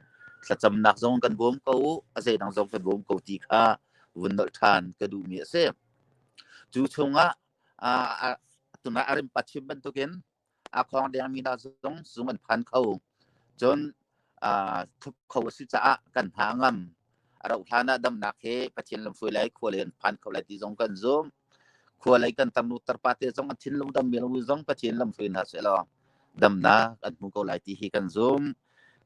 C: thlacamnak zong kan bawm ko a zeidang zong kan bawm ko ti kha vun nolh ṭhan ka duhmi a si. Cu chungah tunah a rimpa chim bantukin a khawng dengmi hna zong zung an phan kho. Cun thup kho a si caah kan hna ngam. A rauh hlan ah damnak he Pathian lamhruai lai khua lei an phan kho lai ti zong kan zumh. Khua lei kan tarnu tarpa te zong an thinlung dam mi lo zong Pathian lamhruai hna seh law damnak an hmu ko lai ti hi kan zumh.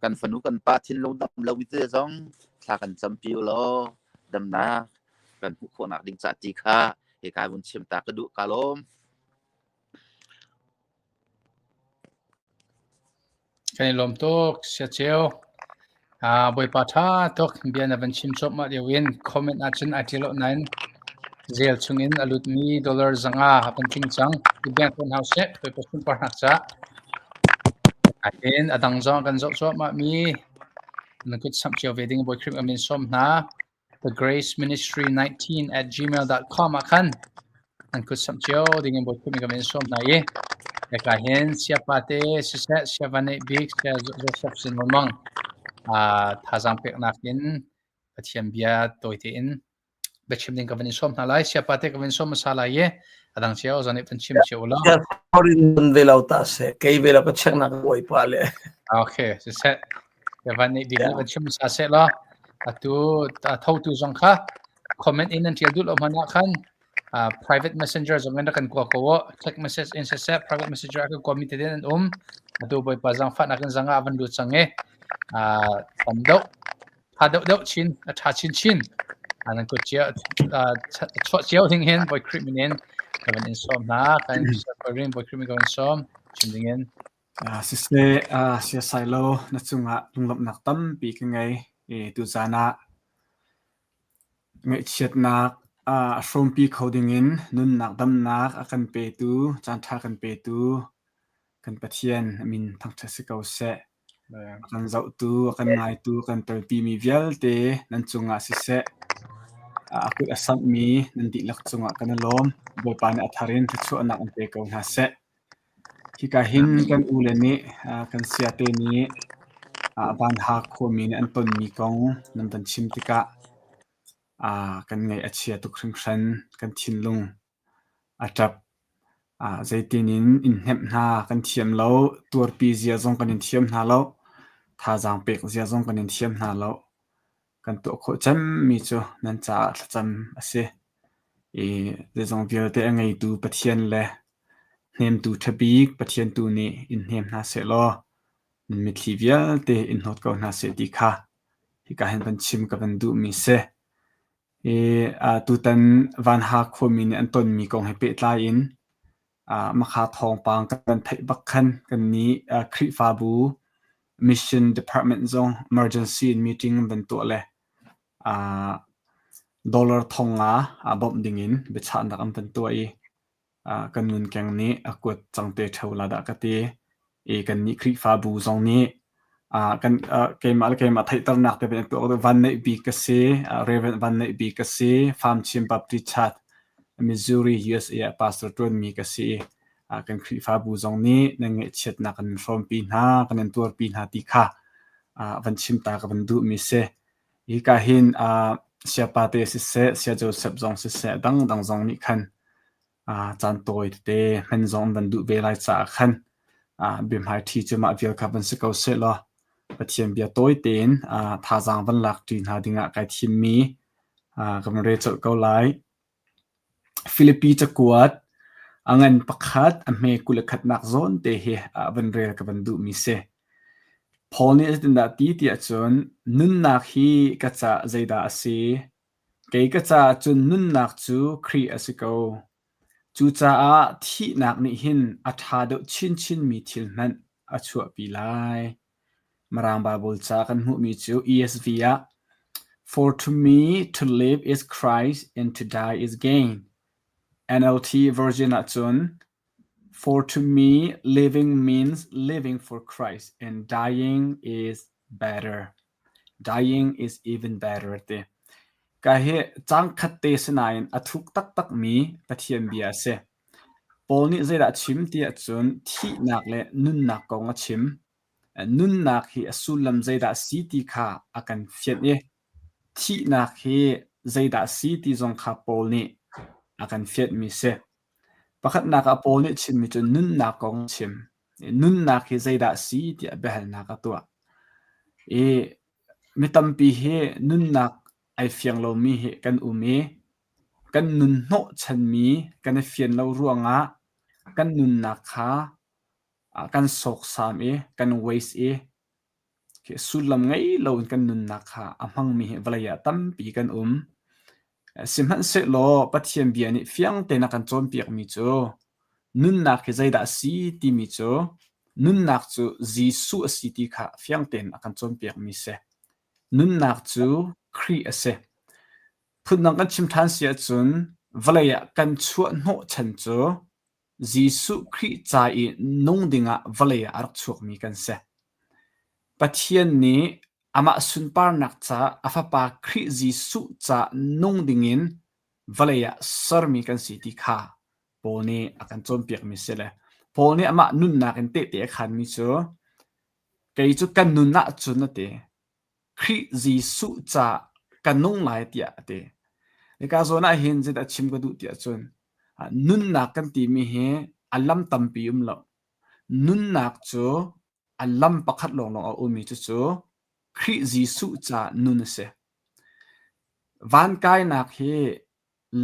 C: Kan fanu kan pa thinlung dam lo mi te zong thla kan campi u law damnak kan hmuh khawhnak ding ca ti kha hika vun chim ta ka duh ka lawm.
A: Kan i lawm tuk, siaceu. Ah, Bawipa ṭha tuk bia na van chim cuahmah lio in comment ahcun ai ṭial lo nain zel chungin a lutmi dollar 500 a kan tling cang. I biang tawn hau seh, Bawipa sunparnak cah. Ahin a dang zong kan zoh cuahmah mi na kut samh cio ve ding Bawi Khrih amin sawm hna. The Grace Ministry 19 at gmail.com ah khan an kut samh cio ding in Bawi Khrih kan in sawm hna i hika hin siapa te siseh siava neih bik sia Joseph sin lengmang thazaang peknak in Pathian bia tawi tein biachim ding ka van in sawm hna lai siapa te ka van sawm hmasa lai i a dang cio zon nih van chim cio ulaw
B: Foreign ve lo ta se kei ve lo ka check nak bawipa le
A: Okay siseh Van nih bik nih van chim hmasa seh law atu thotu zong kha comment in nan ṭial duh lo hmanh ah khan uh, private messenger zong in rak kan kua ko u. Text message in siseh private messenger a kan kuami tete nan um. Atu Bawipa zaangfahnak in zangah van lut cang i uh, tam deuh tha deuh deuh chin a tha chin chin nan kut cio chuah cio ding hin Bawi Khrih min in ka van in sawm hna kan Bawi Khrih min ka van sawm chim ding in
D: Siseh, siasai lo na cungah lunglawmhnak tampi ka ngei i tuzaan ah ngaihchiatnak a hrawmpi kho dingin nunnak damnak a kan petu, caanṭha kan petu kan Pathian a min thangṭhat si ko seh. A kan zohtu, a kan ngaitu, a kan telpimi vialte nan cungah siseh, a kut a samhmi nan dihlak cungah kan i lawm. Bawipa nih a thar in thluachuahnak in pe ko hna seh. Hika hin kan ule nih kan siate nih Vanha khuami nih an tonmi kong nan van chim tikah kan ngaih a chia tuk hringhran. Kan thinlung a ṭap. Zeitin in in hnemh hna kan thiam lo. Tuarpi zia zong kan in thiam hna lo. Thazaang pek zia zong kan in thiam hna lo. Kan tuah khawh cemmi cu nan caah thlacam a si. I zeizong vialte a ngeitu Pathian le hnemtu ṭha bik Pathian tu nih in hnem hna sehlaw nan mitthli vialte in hnawt ko hna seh ti kha hika hin van chim ka van duhmi si. I tutan Vanha khuami nih an tonmi kong he pehtlai in Makha thawngpang kan theih bak khan kannih Khrihfabu Mission Department zong emergency in meeting an van tuah le dollar 500 bawmh dingin biachahnak an van tuah i kan ngunkeng nih a kuat cang te ṭheo la dah ka ti. I kannih Khrihfabu zong nih kan keimah le keimah theihternak te van tuah Van Neih Bik ka si, Reverend Van Neih Bik ka si, Farm Chin Baptist Church, Missouri, USA ah pastor ṭuanmi ka si. Kan Khrihfabu zong nih nan ngaihchiatnak kan in hrawmpi hna, kan in tuarpi hna ti kha van chim ta ka van duhmi si. Hika hin siapa te siseh, sia Joseph zong siseh, dangdang zong nih khan. Caan tawi tete hman zong an van duh ve lai caah khan biahmaiṭhi cu mah vial kha van si ko sehlaw Pathian bia tawi tein thazaang van lakṭi hna dingah kai thimmi ka van rel colh ko lai. Filipi cakuat a ngan pakhat a hme 21nak zawn te hi van rel ka van duhmi si. Paul nih zeitindah a ti tiah cun nunnak hi ka caah zeidah a si? Kei ka caah cun nunnak cu Khrih a si ko. Cucaah thihnak nih hin a ṭha deuh chinchinmi thil hmanh a chuahpi lai. Mirang Baibal ca kan hmuhmi cu ESV ah For to me to live is Christ and to die is gain. NLT version ahcun For to me living means living for Christ and dying is better. Dying is even better ti. Ka hi cang khat te sinain a thuk taktakmi Pathian bia a si. Paul nih zeidah a chim ti ahcun thihnak le nunnak kong a chim. Nunnak hi a sullam zeidah a si ti kha a kan fianh i thihnak hi zeidah a si ti zong kha Paul nih a kan fianhmi si. Pakhatnak ah Paul nih chimmi cu nunnak kong a chim. Nunnak hi zeidah a si tiah biahalnak a tuah. I mi tampi hi nunnak ai fiang lomi hi kan um i kan nun hnawhchanmi kan i fian lo ruangah kan nunnak kha kan sawksam i kan waste i sullam ngei loin kan nunnak kha a hmangmi hi vawlei ah tampi kan um. Sihmanhsehlaw Pathian bia nih fiang tein a kan cawnpiakmi cu nunnak hi zeidah a si timi cu nunnak cu Jesuh a si ti kha fiang tein a kan cawnpiakmi si. Nunnak cu Khrih a si. Phundang kan chim ṭhan si ahcun vawlei ah kan chuah hnawhchan cu Jesuh Khrih ca i nung dingah vawlei ah a rak chuakmi kan si. Pathian nih amah sunparnak ca a Fapa Khrih Jesuh ca nung dingin vawlei ah sermi kan si ti kha Paul nih a kan cawnpiakmi si le Paul nih amah nunnak in tehte a khaanmi cu kei cu kan nun ahcun a ti. Khrih Jesuh ca ka nung lai tiah a ti. Hika zawn ah hin zeidah chim ka duh tiah cun nunnak kan timi hi a lam tampi um lo. Nunnak cu a lam pakhat lawnglawng a ummi cucu Khrih Jesuh ca nun a si. Van kainak hi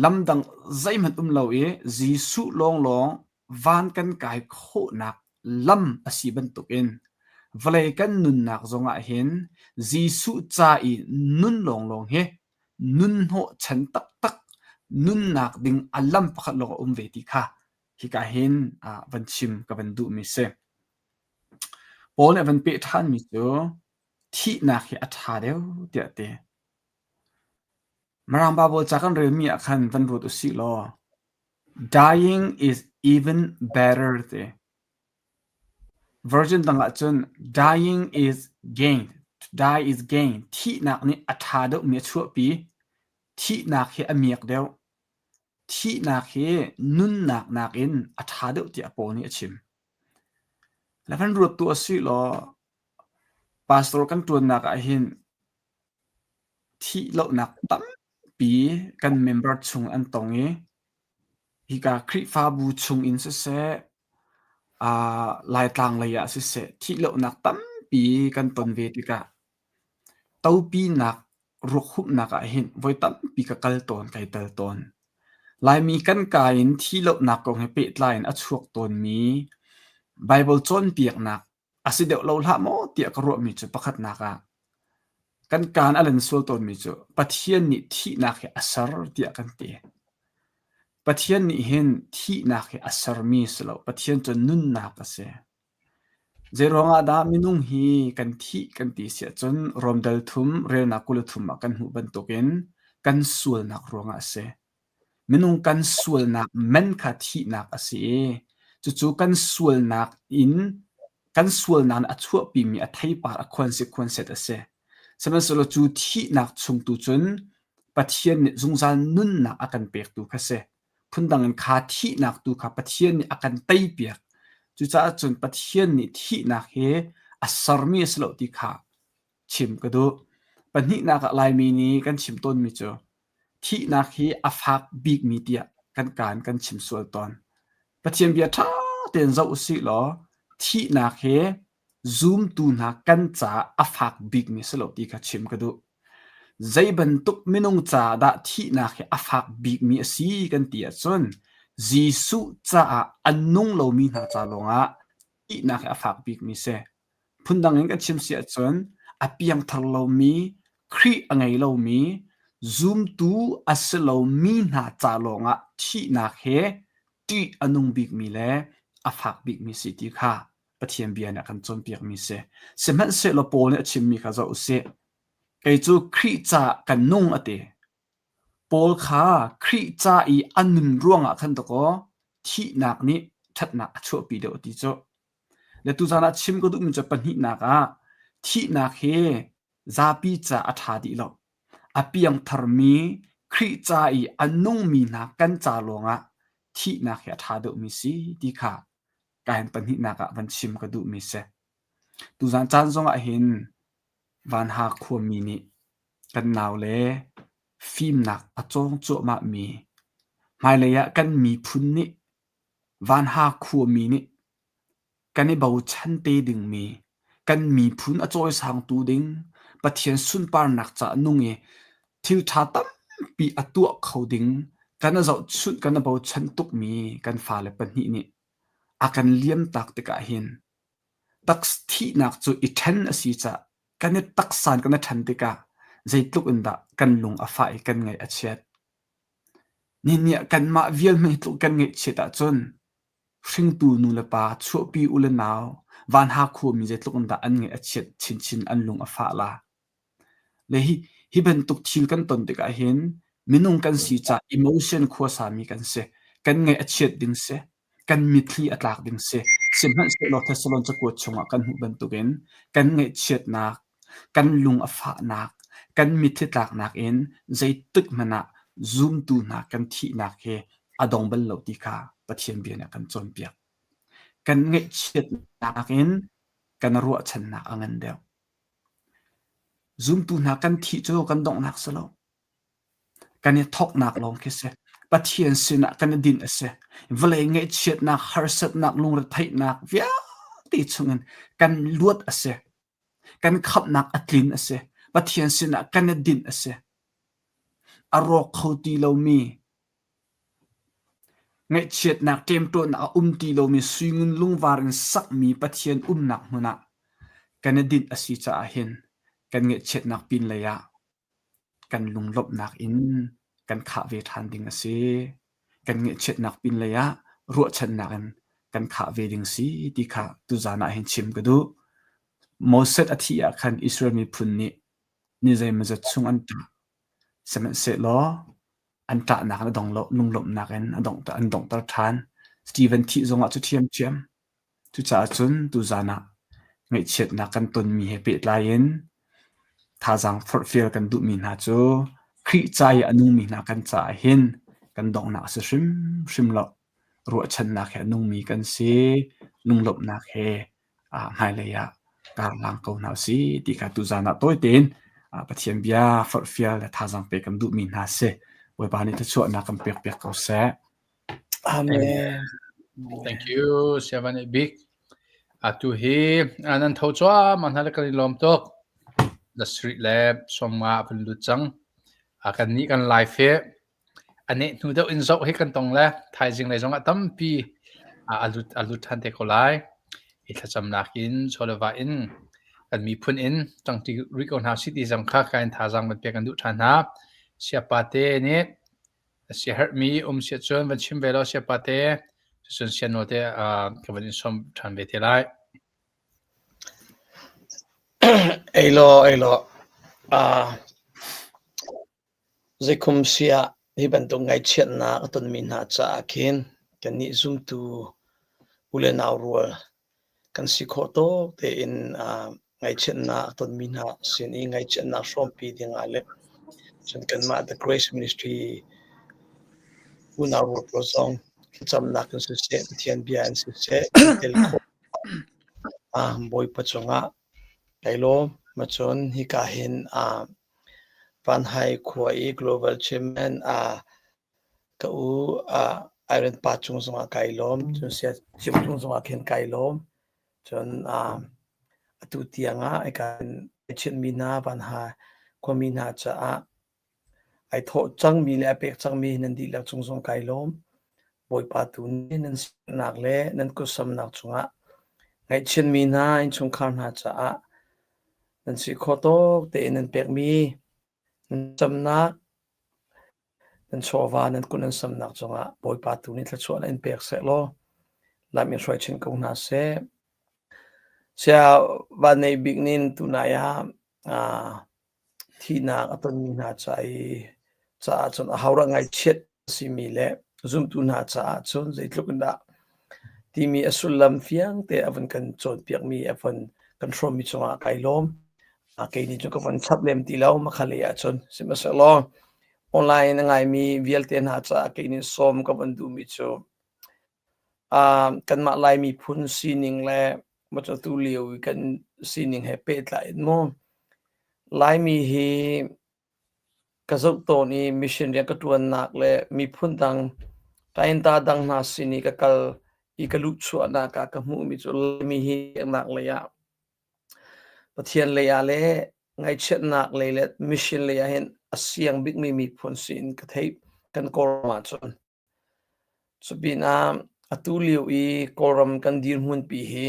D: lamdang zeihmanh um lo i Jesuh lawnglawng van kan kai khawhnak lam a si bantukin vawlei kan nunnak zongah hin Jesuh ca i nun lawnglawng hi nun hnawhchan taktak nunnak ding a lam pakhat lawng a um ve ti kha hika hin van chim ka van duhmi si. Paul nih a van peh ṭhanmi cu thihnak hi a ṭha deuh tiah a ti. Mirang Baibal ca kan relmi ah khan van ruat usih law dying is even better ti. Version dang ahcun dying is gain. To die is gain. Thihnak nih a ṭha deuhmi a chuahpi. Thihnak hi a miak deuh. Thihnak hi nunnak nakin a ṭha deuh tiah Paul nih a chim. Le van ruat tu usih law pastor kan ṭuannak ah hin Thihlohnak tampi kan member chung an tong i hika Khrihfabu chungin siseh, Laitlang lei ah siseh thihlohnak tampi kan ton ve tikah topinak ruakhumhnak ah hin voi tampi ka kal tawn, kai tel tawn. Laimi kan ka in thihlohnak kong he pehtlai in a chuak tawnmi Baibal cawnpiaknak a si deuh lo hlah maw tiah ka ruahmi cu pakhatnak ah kan kaan a len sual tawnmi cu Pathian nih thihnak hi a ser tiah kan ti. Pathian nih hin thihnak hi a sermi si lo. Pathian cu nunnak a si. Zeiruang ah dah minung hi kan thih kan ti si ahcun Rom dal thum relnak 23 ah kan hmuh bantukin kan sualnak ruangah a si. Minung kan sualnak man kha thihnak a si i cucu kan sualnak in kan sualnak nih a chuahpimi a theipar a khuansi khuanset a si. Sihmanhsehlaw cu thihnak chung tu cun Pathian nih zungzal nunnak a kan pektu kha si. Phundang in kha thihnak tu kha Pathian nih a kan teipiak. Cucaah cun Pathian nih thihnak hi a sermi a si lo ti kha chim ka duh. Pahnihnak ah Laimi nih kan chim tawnmi cu thihnak hi a fak bikmi tiah. kan kaan kan chim sual tawn. Pathian bia ṭha tein zoh usih law thihnak he zumtu hna kan caah a fak bikmi si lo ti kha chim ka duh. Zei bantuk minung caah dah thihnak hi a fak bikmi a si kan ti ahcun Jesuh caah a nung lomi hna ca lawngah thihnak hi a fak bikmi si. Phundang in kan chim si ahcun a piangthar lomi, Khrih a ngei lomi, zumtu a si lomi hna ca lawngah thihnak he ṭih a nung bikmi le a fak bikmi si ti kha Pathian bia nih a kan cawnpiakmi si. Sihmanhsehlaw Paul nih a chimmi kha zoh usih. Kei cu Khrih caah kan nung a ti. Paul kha Khrih ca i a nun ruangah khan dakaw thihnak nih ṭhatnak a chuahpi deuh a ti cu. Le tuzaan ah chim ka duhmi cu pahnihnak ah thihnak hi zapi ca a ṭha dih lo. A piangtharmi Khrih ca i a nungmi hna kan ca lawngah thihnak hi a ṭha deuhmi si ti kha kahin pahnihnak ah van chim ka duhmi si. Tuzaan caan zongah hin Vanha khuami nih kan naule fimnak a cawng cuahmahmi hmailei ah kan miphun nih Vanha khuami nih kan i bochan te dingmi kan miphun a cawisangtu ding Pathian sunparnak caah nung i thil ṭha tampi a tuah kho ding kan i zohchunh kan i bochan tukmi kan fale pahnih nih a kan liamtak tikah hin thihnak cu i ṭhen a si caah kan i taksa in kan i ṭhen tikah zeitluk in dah kan lung a fah i kan ngaih a chiat. Nihin ah kanmah vial hmanh hi tluk kan ngaihchiat ahcun hringtu nulepa, chuahpi u le nau, vanha khuami zeitluk in dah an ngaih a chiat chinchin an lung a fah la. Le hi, hi bantuk thil kan ton tikah hin minung kan si caah emotion khuasami kan si. Kan ngaih a chiat ding si. Kan mitthli a tlak ding si. Sihmanhsehlaw Thessalon cakuat chungah kan hmuh bantukin kan ngaihchiatnak, kan lung a fahnak, kan mitthli tlaknak in zeitik hmanh ah zumtu hna kan thihnak hi a dong bal lo ti kha Pathian bia nih a kan cawnpiak. Kan ngaihchiatnak in kan ruahchannak a ngan deuh. Zumtu hna kan thih cu kan donghnak si lo. Kan i thawknak lawng khi si. Pathian sinah kan i dinh a si. Vawlei ngaihchiatnak, harsatnak, lungretheihnak vialte chungin kan luat a si. Kan khamhnak a tlin a si. Pathian sinah kan i dinh a si. A rawk kho ti lomi Ngaihchiatnak ṭemṭawnnak a um ti lomi suingun lungvar in sakmi Pathian umnak hmun ah kan i dinh a si caah hin kan ngaihchiatnak pinlei ah kan lunglawmhnak in kan khah ve ṭhan ding a si. Kan ngaihchiatnak pinlei ah ruahchannak in kan khah ve ding si ti kha tuzaan ah hin chim ka duh. Moses a thih ah khan Israel miphun nih ni zeimawzat chung an ṭah. Sihmanhsehlaw an ṭahnak in a dong lo, lunglawmhnak in a dongh an donghter ṭhan. Steven thih zongah cu ṭhiamṭhiam. Cucaah cun tuzaan ah ngaihchiatnak kan tonmi he pehtlai in thazaang forhfial kan duhmi hna cu Khrih ca i a nungmi hna kan caah hin kan donghnak a si hrimhrim lo. Ruahchannak he a nungmi kan si, lunglawmhnak he hmailei ah karhlang ko hna usih ti kha tuzaan ah tawi tein Pathian bia forhfial le thazaang pek kan duhmi hna si. Bawipa nih thluachuahnak kan pek piak ko seh.
B: Amen.
A: Thank you, Siavan Bik. Atu hi nan tho cuahmah hna le kan i lawm tuk. The street le sawmnga van lut cang. Kan nih kan live hi A neh hnu deuh in zoh hi kan tong le thaizing lei zongah tampi a lut ṭhan te ko lai. Hi thlacamnak in chawleva in kan miphun in ṭangṭi rih ko hna usih ti zong kha ka in thazaang van pek kan duh ṭhan hna. Siapa te nih siaherhmi um si ahcun van chim ve law siapa te cucun sianawl te ka van in sawm ṭhan ve te lai.
B: Ei law, ei law. Uh, Zeikhum si ah hi bantuk ngaihchiatnak a tonmi hna caah khin kannih zumtu u le nau rual kan si khawh tawk tein ngaihchiatnak a tonmi hna sin i ngaihchiatnak hrawmpi dingah le cun kanmah The Grace Ministry unau rual pawl zong thlacamnak in siseh, Pathian bia in siseh kan tel khawh Bawipa cungah kai lawm. Macun hika hin Vanhai khua i Global Chairman. Ka u Iron pa cung zongah kai lawm. Cun sia Ceu cung zongah khin kai lawm. Cun atu tiang ah kan chinmi hna vanha khuami hna caah ai thawh cangmi le a pek cangmi nan dihlak cung zong kai lawm. Bawipa tu nih nan sinak le nan kutsamnak cungah ngaihchiatmi hna innchungkhar hna caah nan si khawh tawk tein nan pekmi nan camnak nan chawva nan kut nan samnak cungah Bawipa tu nih thluachuah in pek seh law lam in hruai chin ko hna seh. Sia van nei bik nin tunai ah thihnak a tonmi hna ca i caah cun a haurak ngaihchiat a simi le zumtu hna caah cun zeitluk in dah timi a sullam fiang te a vun kan cawnpiakmi a vun kan hrawmmi cungah kai lawm. Kei nih cun ka von chap lem ti lo makhalei ahcun sihmanhsehlaw online a ngaimi vialte hna caah kei nih sawm ka von duhmi cu Kanmah Lai miphun sining le atu lio i kan sining he pehtlai in mu Laimi hi ka zoh tawn i mission rian ka ṭuannak le miphun dang tainta dang hna sin i ka kal i ka luhchuahnak ah ka hmuhmi cu Laimi hi biaknak lei ah Pathian lei ah le ngaihchiatnak lei le mission lei ah hin a siang bikmi miphun si in ka theih kan Kawlram ahcun. Cupinah atu lio i Kawlram kan dirhmunpi hi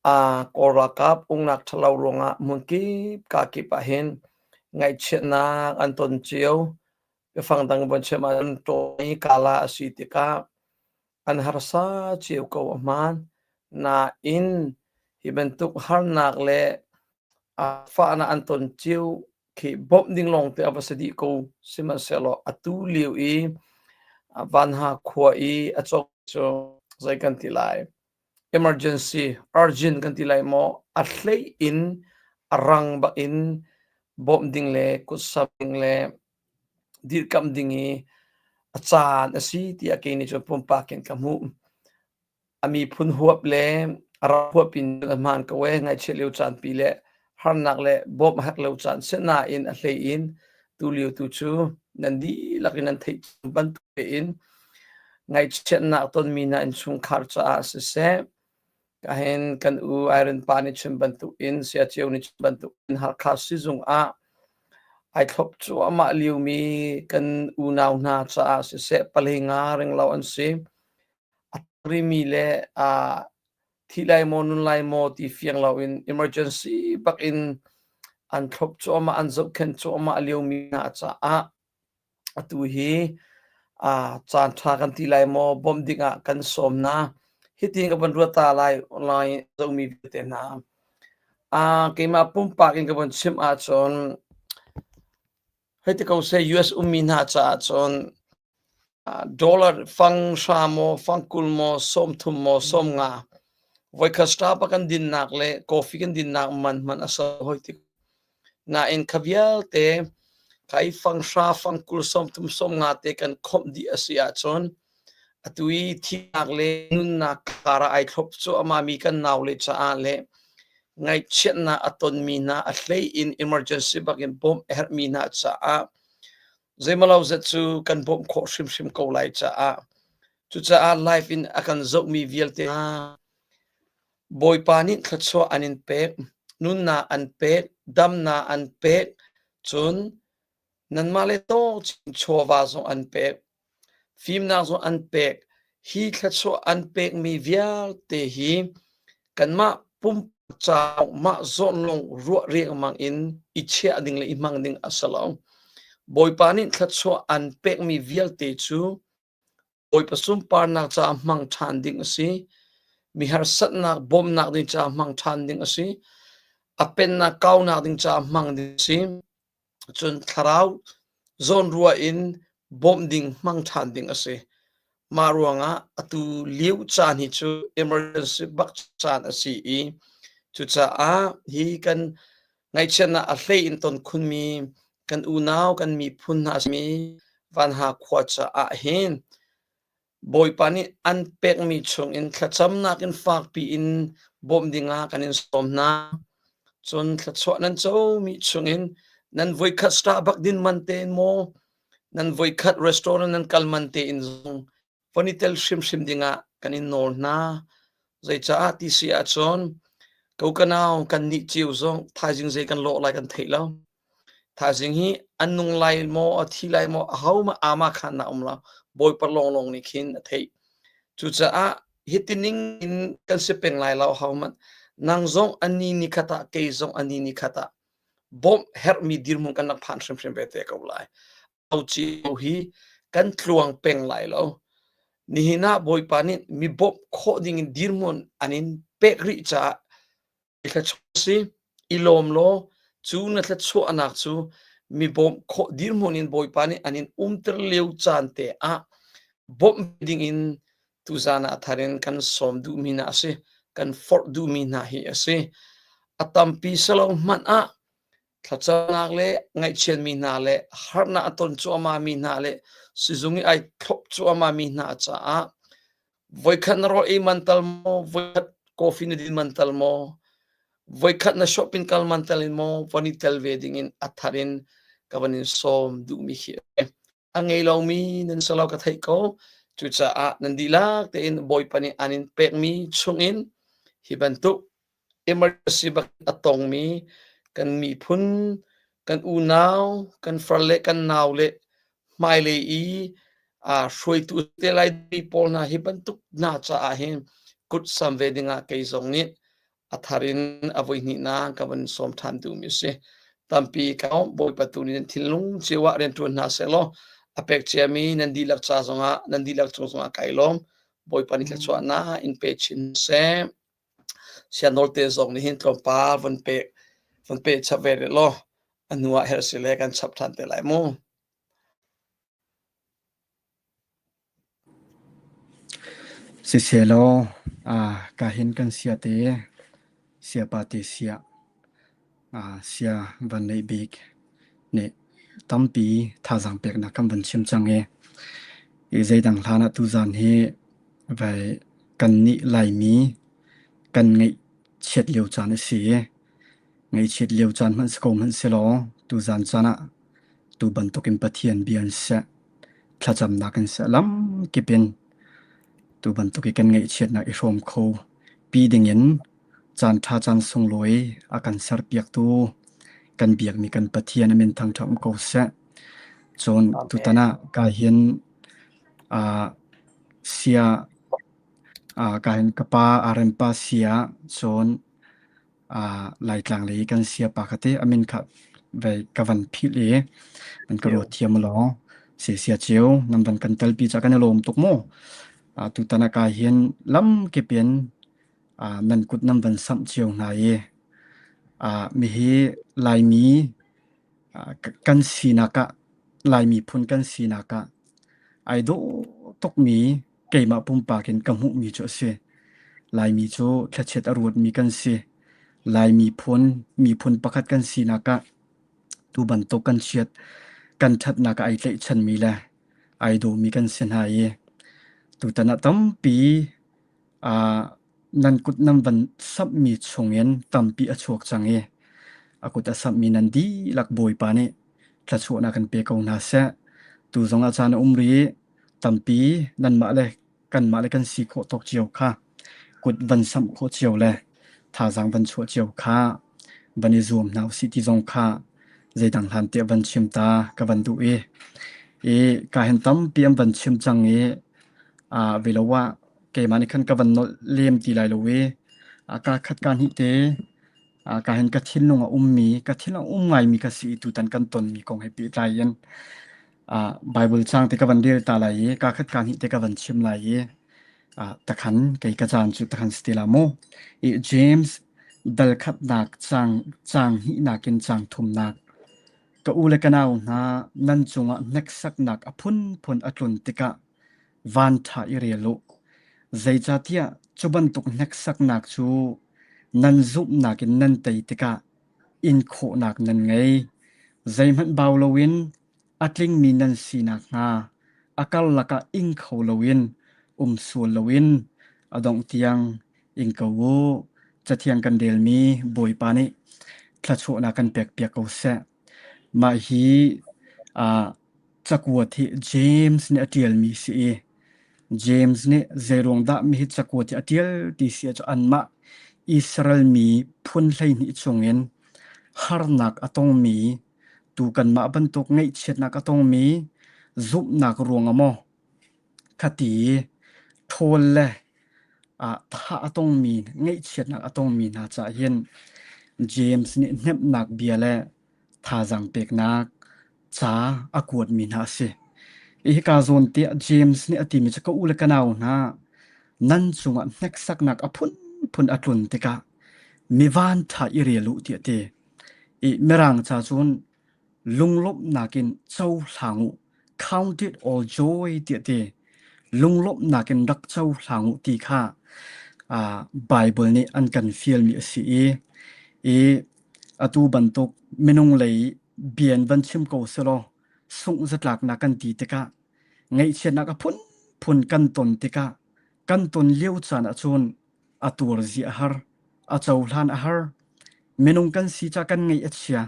B: Kawl ralkap uknak ṭhalo ruangah hmunkip kakip ahhin ngaihchiatnak an ton cio. Biafang dang von chim ahcun ṭawn i kala a si tikah an harsa cio ko a hmaan. Nain hi bantuk harnak le fahnak an ton cio khi bawmh ding lawngte a va si dih ko. Sihmanhsehlaw atu lio i Vanha khua i a cawk cu zei kan ti lai? Emergency, urgent kan ti lai maw? A hlei in a rang bak in bawmh ding le kutsam ding le dirkamh ding i a caan a si tiah kei nih cun pumpak in ka hmuh. A miphun huap le a ram huap in a hmaan ko ee. Ngaihchiat lio caanpi le harnak le bawmh a herh lo caan si nain a hlei in tulio tu cu nan dihlak in nan theih bantuk tein ngaihchiatnak tonmi hna innchungkhar caah siseh, kahin kan u Iron pa nih chim bantuk in Saya Ceu nih chim bantuk in Halkha sizung ah ai thlop cuahmah liomi kan unau hna caah siseh palinga ringlo an si. A rimi le thi lai maw nun lai maw ti fiang loin emergency bak in an thlop cuahmah an zohkhenh cuahmah liomi hna caah atu hi caan ṭha kan ti lai maw bawmh dingah kan sawm hna. Hitin ka van ruat ta lai online zohmi vialte hna. Keimah pumpak in ka von chim ahcun hei ti ko seh US ummi hna caah cun Dollar fang hra maw, fang 20 maw, 30 maw, 50 voikhat Starbucks kan dinnak le coffee kan dinnak man hmanh a sau hoi tik. Nain kha vialte kha i fang hra, fang 20, 30, 50 te kan khawmh dih a si ahcun atu i thihnak le nunnak kar ah ai thlop cuahmah mi kan naule caah le ngaihchiatnak a tonmi hna a hlei in emergency bak in bawmh a herhmi hna caah Zeimalo zet cu kan bawmh khawh hrimhrim ko lai caah cucaah live in a kan zohmi vialte hna Bawipa nih thluachuah an in pek, nunnak an pek, damnak an pek, cun nanmah le tawk chawva zong an pek, fimnak zong an pek. Hi thluachuah an pekmi vialte hi kanmah pumpak ca mah zawn lawng ruah riangmang in i chiah ding le i hmang ding a si lo. Bawipa nih thluachuah an pekmi vialte cu Bawipa sunparnak caah hmang ṭhan ding a si. Mi harsatnak bawmhnak ding caah hmang ṭhan ding a si. A pennak kaunak ding caah hmang ding a si. Cun thlarau zawnruah in bawmh ding hmang ṭhan ding a si. Mah ruangah atu lio caan hi cu emergency bak caan a si i cucaah hi kan ngaihchiatnak a hlei in ton khunmi kan unau kan miphun hna simi Vanha khua caah hin Bawipa nih an pekmi chungin thlacamnak in fakpi in bawmh dingah kan in sawm hna. Cun thluachuah nan comi chungin nan voikhat Starbucks din man tein maw? Nan voikhat restaurant nan kal man tein zong von i tel hrimhrim dingah kan in nawl hna. Zeicaah ti si ahcun ko ka nau kan nih cio zong thaizing zei kan lawh lai kan theih lo. Thaizing hi an nung lai maw a thi lai maw ahohmah ama khan na um lo. Bawipa lawnglawng nih khin a theih. Cucaah hiti ning in kan si peng lai lo ahohmanh. Nang zong ani ni khat ah kei zong ani ni khat ah bawmh herhmi dirhmun kan rak phan hrimhrim ve te ko lai. Cio hi kan tluang peng lai lo. Nihin ah Bawipa nih mi bawmh khawh ding in dirhmun an in pek rih caah i thluachuah si, i lawm law cu na thluachuahnak cu mi bawmh khawh dirhmun in Bawipa nih an in umter lio caan te ah bawmh ding in tuzan ah thar in kan sawm duhmi hna a si, kan forh duhmi hna hi a si. A tampi salo hmanh ah thlacamnak le ngaihchiatmi hna le harnak a ton cuahmahmi hna le sizung i ai thlop cuahmahmi hna caah voikhat na rawl ei man tal maw, voikhat coffee na din man tal maw, voikhat na shopping kal man tal in maw van i tel ve ding in a thar in ka van in sawm duhmi khi a si. A ngei lomi nan si lo ka theih ko. Cucaah nan dihlak tein Bawipa nih an in pekmi chungin hi bantuk emergency bak a tongmi kan miphun, kan unau, kan farle, kan naule hmailei i aa hruaitu te lai pawl hna hi bantuk hna caah hin kut sam ve dingah kei zong nih a thar in a voihnihnak ka van sawm ṭhan duhmi a si. Tampi ka Bawipa tu nih nan thinlung cio ah rianṭuan hna sehlaw a pek ciami nan dihlak ca zongah nan dihlak cung zongah kai lawm. Bawipa nih thluachuahnak in pe chin seh. Sianawl te zong nih hin tlawmpal von pe von pe chap ve rih law a hnu ah herh si le kan chap ṭhan te lai mu.
F: Sisehlaw ka hin kan sia te, siapa te sia, sia van neih bik nih tampi thazaang peknak kan van chim cang i, i zeidang hlan ah tuzaan hi vai kannih Laimi kan ngaihchiat lio caan a si i, ngaihchiat lio caan hmanh si ko hmanh selaw tuzaan caan ah tu bantukin Pathian bia in seh, thlacamnak in seh, lamkip in tu bantuk i kan ngaihchiatnak i hrawm kho pi dingin caan ṭha caan sunglawi a kan serpiaktu kan biakmi kan Pathian a min thangṭhat um ko seh. Cun tutan ah ka hin uh, sia uh, ka hin ka pa Arempa sia cun Laitlang lei kan siapa kha teh a min kha vei ka van philh i nan ka ruat thiam law sia cio nan van kan telpi ca kan i lawm tuk mu. Tutan ah ka hin lamkip in nan kut nan van samh cio hna i mihi Laimi kan sinak ah Laimi phun kan sinak ah ai dawh tukmi keimah pumpak in ka hmuhmi cu a si. Laimi cu thlachiat a ruatmi kan si. Laimi phun, miphun pakhat kan sinak ah tu bantuk kan chiat, kan ṭhatnak ah ai tlaihchanmi le ai dawmi kan si hna i tutan ah tampi uh, nan kut nan van samhmi chungin tampi a chuak cang i a kut a samhmi nan dihlak Bawipa nih thluachuahnak kan pe ko hna seh. Tu zong ah caan a um rih. Tampi nanmah le kanmah le kan si khawh tawk cio kha kut van samh khawh cio le thazaang van chuah cio kha van i zuam hna usih ti zong kha zeidang hlan tiah van chim ta ka van duh i i ka hin tampi an van chim cang i uh, velo ah keimah nih khan ka van nolh lem ti lai lo i ka khat ka hnih te ka hin ka thinlung a ummi ka thinlung a um ngaimi ka si i tutan kan tonmi kong he pehtlai in Bible caang te ka van rel ta lai i ka khat ka hnih te ka van chim lai i takhan kei ka caan cu takhan si te la mu. I James dal khatnak caang caang hnihnak in caang thumnak ka u le ka nau hna nan cungah hneksaknak a phunphun a tlun tikah van ṭha i rel u. Zeicahtiah cu bantuk hneksaknak cu nan zumhnak in nan tei tikah in khawhnak nan ngei. Zeihmanh bau loin a tlingmi nan si nakhnga a karlak ah ing kho loin um sual loin a dongh tiang ing ko u. Cathiang kan relmi Bawipa nih thluachuahnak kan pekpiak ko seh. Mah hi uh, Cakuat hi James nih a ṭialmi si i James nih zeiruang dah mihi cakuat hi a ṭial ti si ahcun anmah Israel mi phun 12 chungin harnak a tongmi tu kanmah bantuk ngaihchiatnak a tongmi zumhnak ruangah maw khati ṭhawl le thah a tongmi ngaihchiatnak a tongmi hna caah hin James nih hnemhnak bia le thazaang peknak ca a kuatmi hna a si. Hika zawn te ah James nih a timi cu ka u le ka nau hna nan cungah hneksaknak a phunphun a tlun tikah mi vanṭha i rel u tiah a ti. I Mirang ca cun lunglawmhnak in cohlang u, count it all joy tiah a ti. Lunglawmhnak in rak cohlang u ti kha Bible nih an kan fialmi a si i, i atu bantuk minung lei bia in van chim ko selaw sungh zatlaknak kan ti tikah ngaihchiatnak a phunphun kan ton tikah kan ton lio caan ahcun a tuarzi a har, a cohlan a har. Minung kan si ca kan ngaih a chia.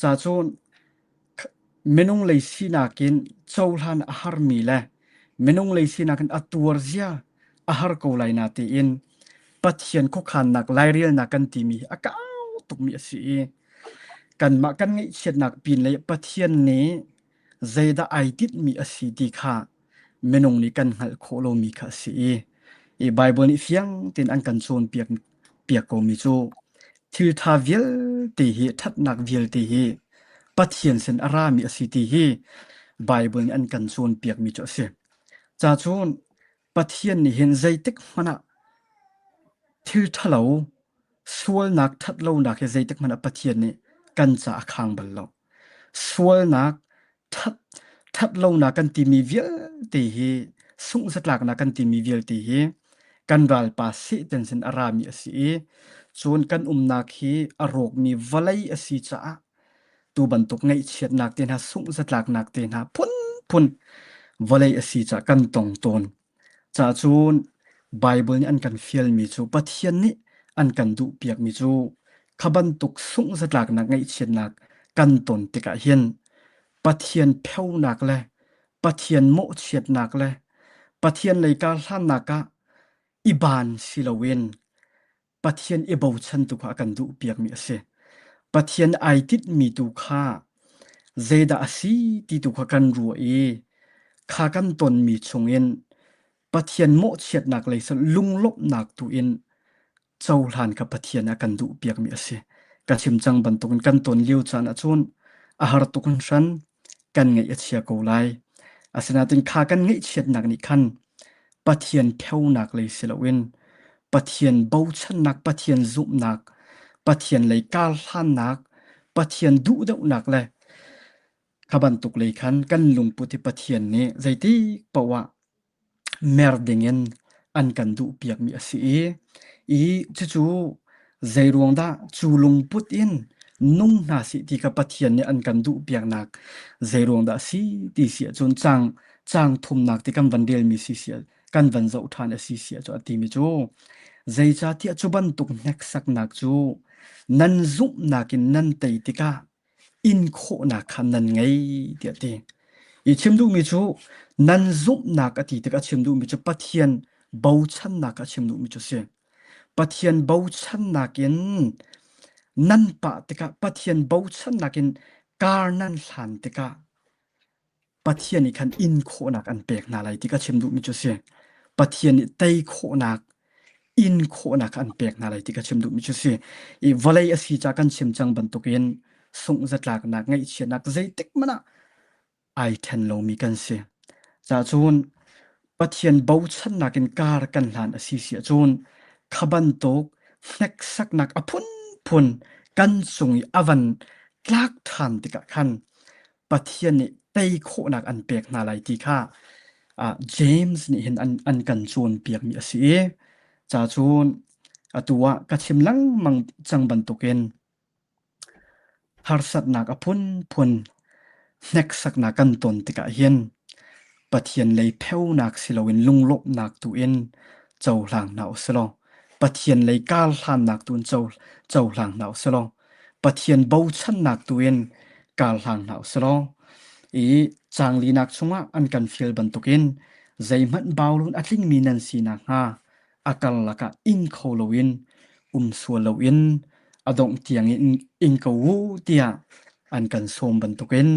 F: Ca cun minung lei sinak in cohlan a harmi le minung lei sinak in a tuarzia a har ko lai na tiin Pathian khuakhannak lairelnak kan timi hi a kau tukmi a si i kanmah kan ngaihchiatnak pin lei Pathian nih zeidah ai tinhmi a si ti kha minung nih kan hngalh khawh lomi kha a si i i Baibal nih fiang tein an kan cawnpiak piak komi cu thil ṭha vialte hi ṭhatnak vialte hi Pathian sin a rami a si ti hi Baibal nih an kan cawnpiakmi cu a si. Ca cun Pathian nih hin zeitik hmanh ah thil ṭhalo sualnak ṭhatlonak hi zeitik hmanh ah Pathian nih kan ca a khang bal lo. Sualnak ṭhat ṭhatlonak kan timi vialte hi sunghzatlaknak kan timi vialte hi kan ralpa Satan sin a rami a si i cun kan umnak hi a rawkmi vawlei a si caah tu bantuk ngaihchiatnak te hna sunghzatlaknak te hna phunphun vawlei a si caah kan tong tawn. Ca cun Baibal nih an kan fialmi cu Pathian nih an kan duhpiakmi cu kha bantuk sunghzatlaknak ngaihchiatnak kan ton tikah hin Pathian pheonak le Pathian mawhchiatnak le Pathian lei karhlannak ah i baan si loin Pathian i bochan tu kha a kan duhpiakmi a si. Pathian ai tinhmi tu kha zeidah a si ti tu kha kan ruah i kha kan tonmi chungin Pathian mawhchiatnak lei lunglawmhnak tu in cohlan kha Pathian a kan duhpiakmi a si. Ka chim cang bantukin kan ton lio caan ahcun a har tuk hringhran kan ngaih a chia ko lai. Asinain kha kan ngaihchiatnak nih khan Pathian pheonak lei si loin Pathian bochannak, Pathian zumhnak, Pathian lei karhlannak, Pathian duhdeuhnak le kha bantuk lei khan kan lungput hi Pathian nih zeitik paoh ah mer dingin an kan duhpiakmi a si i, i cucu zeiruang dah cu lungput in nung hna sih ti kha Pathian nih an kan duhpiaknak zeiruang dah a si ti si ahcun caang caang thumnak ti kan van relmi si si kan van zoh ṭhan a si si ahcun a timi cu zeicahtiah cu bantuk hneksaknak cu nan zumhnak in nan tei tikah in khawhnak kha nan ngei tiah a ti. I chim duhmi cu nan zumhnak a ti tikah a chim duhmi cu Pathian bochannak a chim duhmi cu a si. Pathian bochannak in nan pah tikah Pathian bochannak in kar nan hlan tikah Pathian nih khan in khawhnak an pek hna lai ti ka chim duhmi cu a si. Pathian nih tei khawhnak, in khawhnak an pek hna lai ti ka chim duhmi cu a si. I vawlei a si ca kan chim cang bantukin sungh zatlaknak, ngaihchiatnak zeitik hmanh ah ai ṭhen lomi kan si. Cacun Pathian bochannak in kar kan hlan a si si ahcun kha bantuk hneksaknak a phunphun kan cung i a van tlak ṭhan tikah khan Pathian nih tei khawhnak an pek hna lai ti kha James nih hin an kan cawnpiakmi a si i ca cun atu ah ka chim lengmang cang bantukin harsatnak a phunphun hneksaknak kan ton tikah hin Pathian lei pheunak si loin lunglawmhnak tu in cohlang hna u sih law Pathian lei karhlannak tu in cohlang hna u sih law Pathian bochannak tu in karhlang hna u sih law i. Caang linak chungah an kan fial bantukin zeihmanh baulun a tlingmi nan si nakhnga a karlak ah ing kho loin um sual loin a dongh tiangin ing ko u tiah an kan sawm bantukin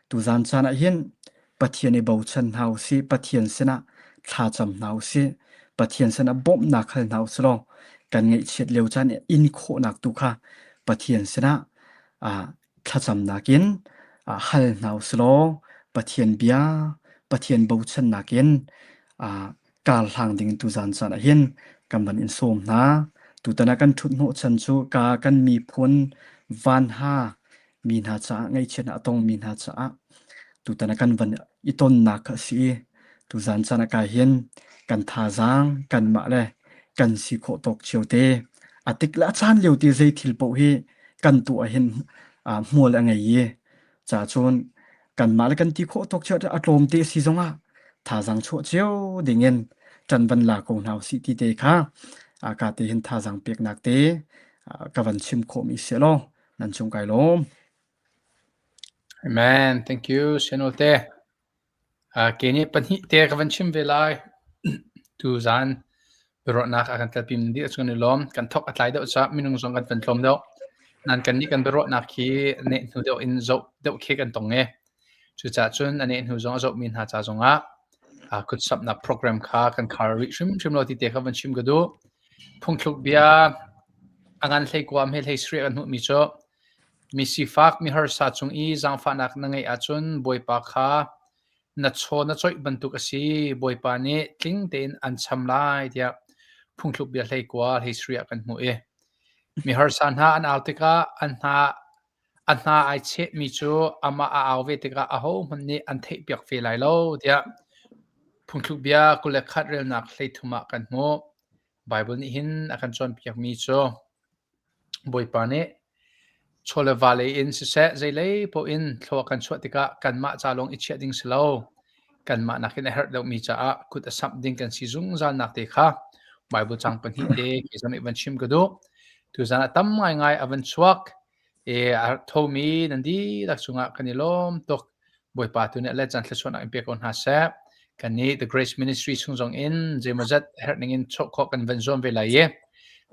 F: tuzan caan ah hin Pathian i bochan hna usih, Pathian sinah thlacam hna usih, Pathian sinah bawmhnak hal hna usih law kan ngaihchiat lio caan i in khawhnak tu kha Pathian sinah ah thlacamnak in ah hal hna usih law Pathian bia, Pathian bochannak in ah karhlang ding tuzan caan ah hin kan van in sawm hna. Tutan ah kan ṭhut hnawhchan cu ka kan miphun vanha mi hna caah ngaihchiatnak a tongmi hna caah tutan ah kan van i tonnak kha a si i tuzan caan ah kai hin kan thazaang kanmah le kan si khawh tawk cio te a tik le a caan lio ti zei thil paoh hi kan tuah hin hmual a ngei i ca cun kanmah le kan ti khawh tawk cio a tlawm te si zongah thazaang chuah cio dingin ṭan van la ko hna usih ti te kha ka te hin thazaang peknak te ka van chim khawhmi si law nan cung kai lawm.
A: Amen. Thank you, Senote. Ke nih pahnih te ka van chim ve lai. Tuzan biaruahnak a kan telpi mi dih cu kan i lawm. Kan thok a tlai deuh caah minung zong kan van tlawm deuh. Nan kan nih kan biaruahnak hi neh hnu deuh in zoh deuh khi kan tong e. Cucaah cun a neh hnu zong a zohmi hna ca zongah kutsamhnak program kha kan khar rih hrimhrim lo ti te kha van chim ka duh. Phungthluk bia a ngan hlei kua hme hlei sarih kan hmuhmi cu Mi sifak mi harsa cung i zaangfahnak na ngeih ahcun Bawipa kha na chaw na coih bantuk a si. Bawipa nih tling tein an cham lai tiah phungthluk bia 19 hlei sarih ah kan hmuh i mi harsa hna an au tikah an hna a hna ai chehmi cu amah a au ve tikah ahohmanh nih an theihpiak ve lai lo tiah phungthluk bia 21 relnak 13 ah kan hmuh. Baibal nih hin a kan cawnpiakmi cu Bawipa nih chaw le va lei in siseh zeilei paoh in thlua kan chuah tikah kanmah ca lawng i chiah ding si lo. Kanmah nakin a herh deuhmi caah kut a samh ding kan si zungzalnak te kha Baibal cang pahnih te kei zong nih van chim ka duh. Tuzan ah tam ngaingai a van chuak. I a thomi nan dihlak cungah kan i lawm tuk. Bawipa tu nih a let caan thluachuahnak in pe ko hna seh. Kannih The Grace Ministry chung zong in zeimawzat herh ning in chuah khawh kan van zuam ve lai i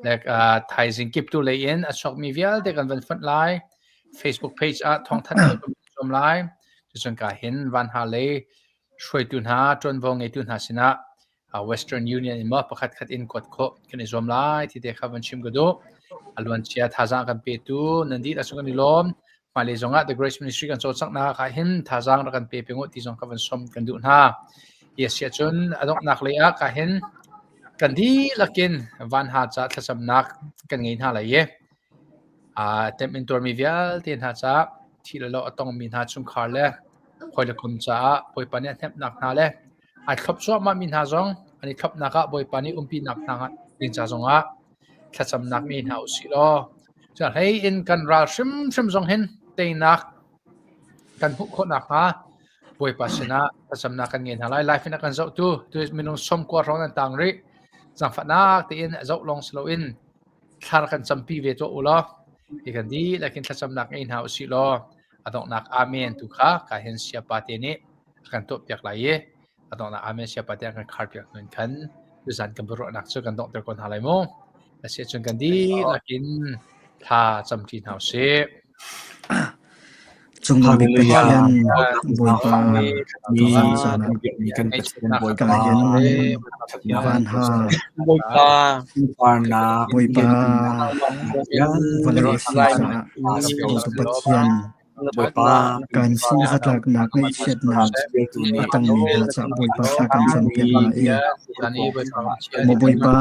A: like uh, thaizing kip tu lei in a chuakmi vialte kan van fonh lai. Facebook page ah thawngthanh kan van zuam lai. Cucun ka hin van ha lei hruaitu hna, ṭuanvo ngeitu hna sinah Western Union in maw pakhat khat in kuat khawh kan i zuam lai ti te kha van chim ka duh. A luancia thazaang kan petu nan dihlak cu kan i lawm. Hmailei zongah The Grace Ministry kan cawlcanghnak ah hin thazaang rak kan pe peng u ti zong ka van sawm kan duh hna. Hi a si ahcun a donghnak lei ah ka hin kan dihlak in vanha ca thlacamnak kan ngei hna lai i temh in tuarmi vialte hna caah thih le loh a tongmi hna chungkhar le hawi le kom caah Bawipa nih a hnemhnak hna le Ai thlop cuahmahmi hna zong an i thlopnak ah Bawipa nih umpinak hna ding ca zongah thlacamnak ngei hna usih law cu hlei in kan ral hrimhrim zong hin teinak kan hmuh khawh nakhnga Bawipa sinah thlacamnak kan ngei hna lai. Live in a kan zohtu tu minung 90 hrawng nan tang rih. Zaangfahnak tein zoh lawng si loin thlar kan campi ve tuah u law hi kan dihlak in thlacamnak ngei hna usih law a donghnak amen tu kha ka hin siapa te nih a kan tuahpiak lai i a donghnak amen siapa te a kan kharpiak hnu in khan tuzan kan biaruahnak cu kan donghter ko hna lai mu. Asi ahcun kan dihlak in thla camṭi hna usih.
F: Cungnung bik Pathian Bawipa ka hin van ha Bawipa vawlei si caah Dawtu Pathian Kan sungzatlaknak ngaihchiatnak a tongmi hna caah Bawipa thla kan campiak hna i Maw Bawipa,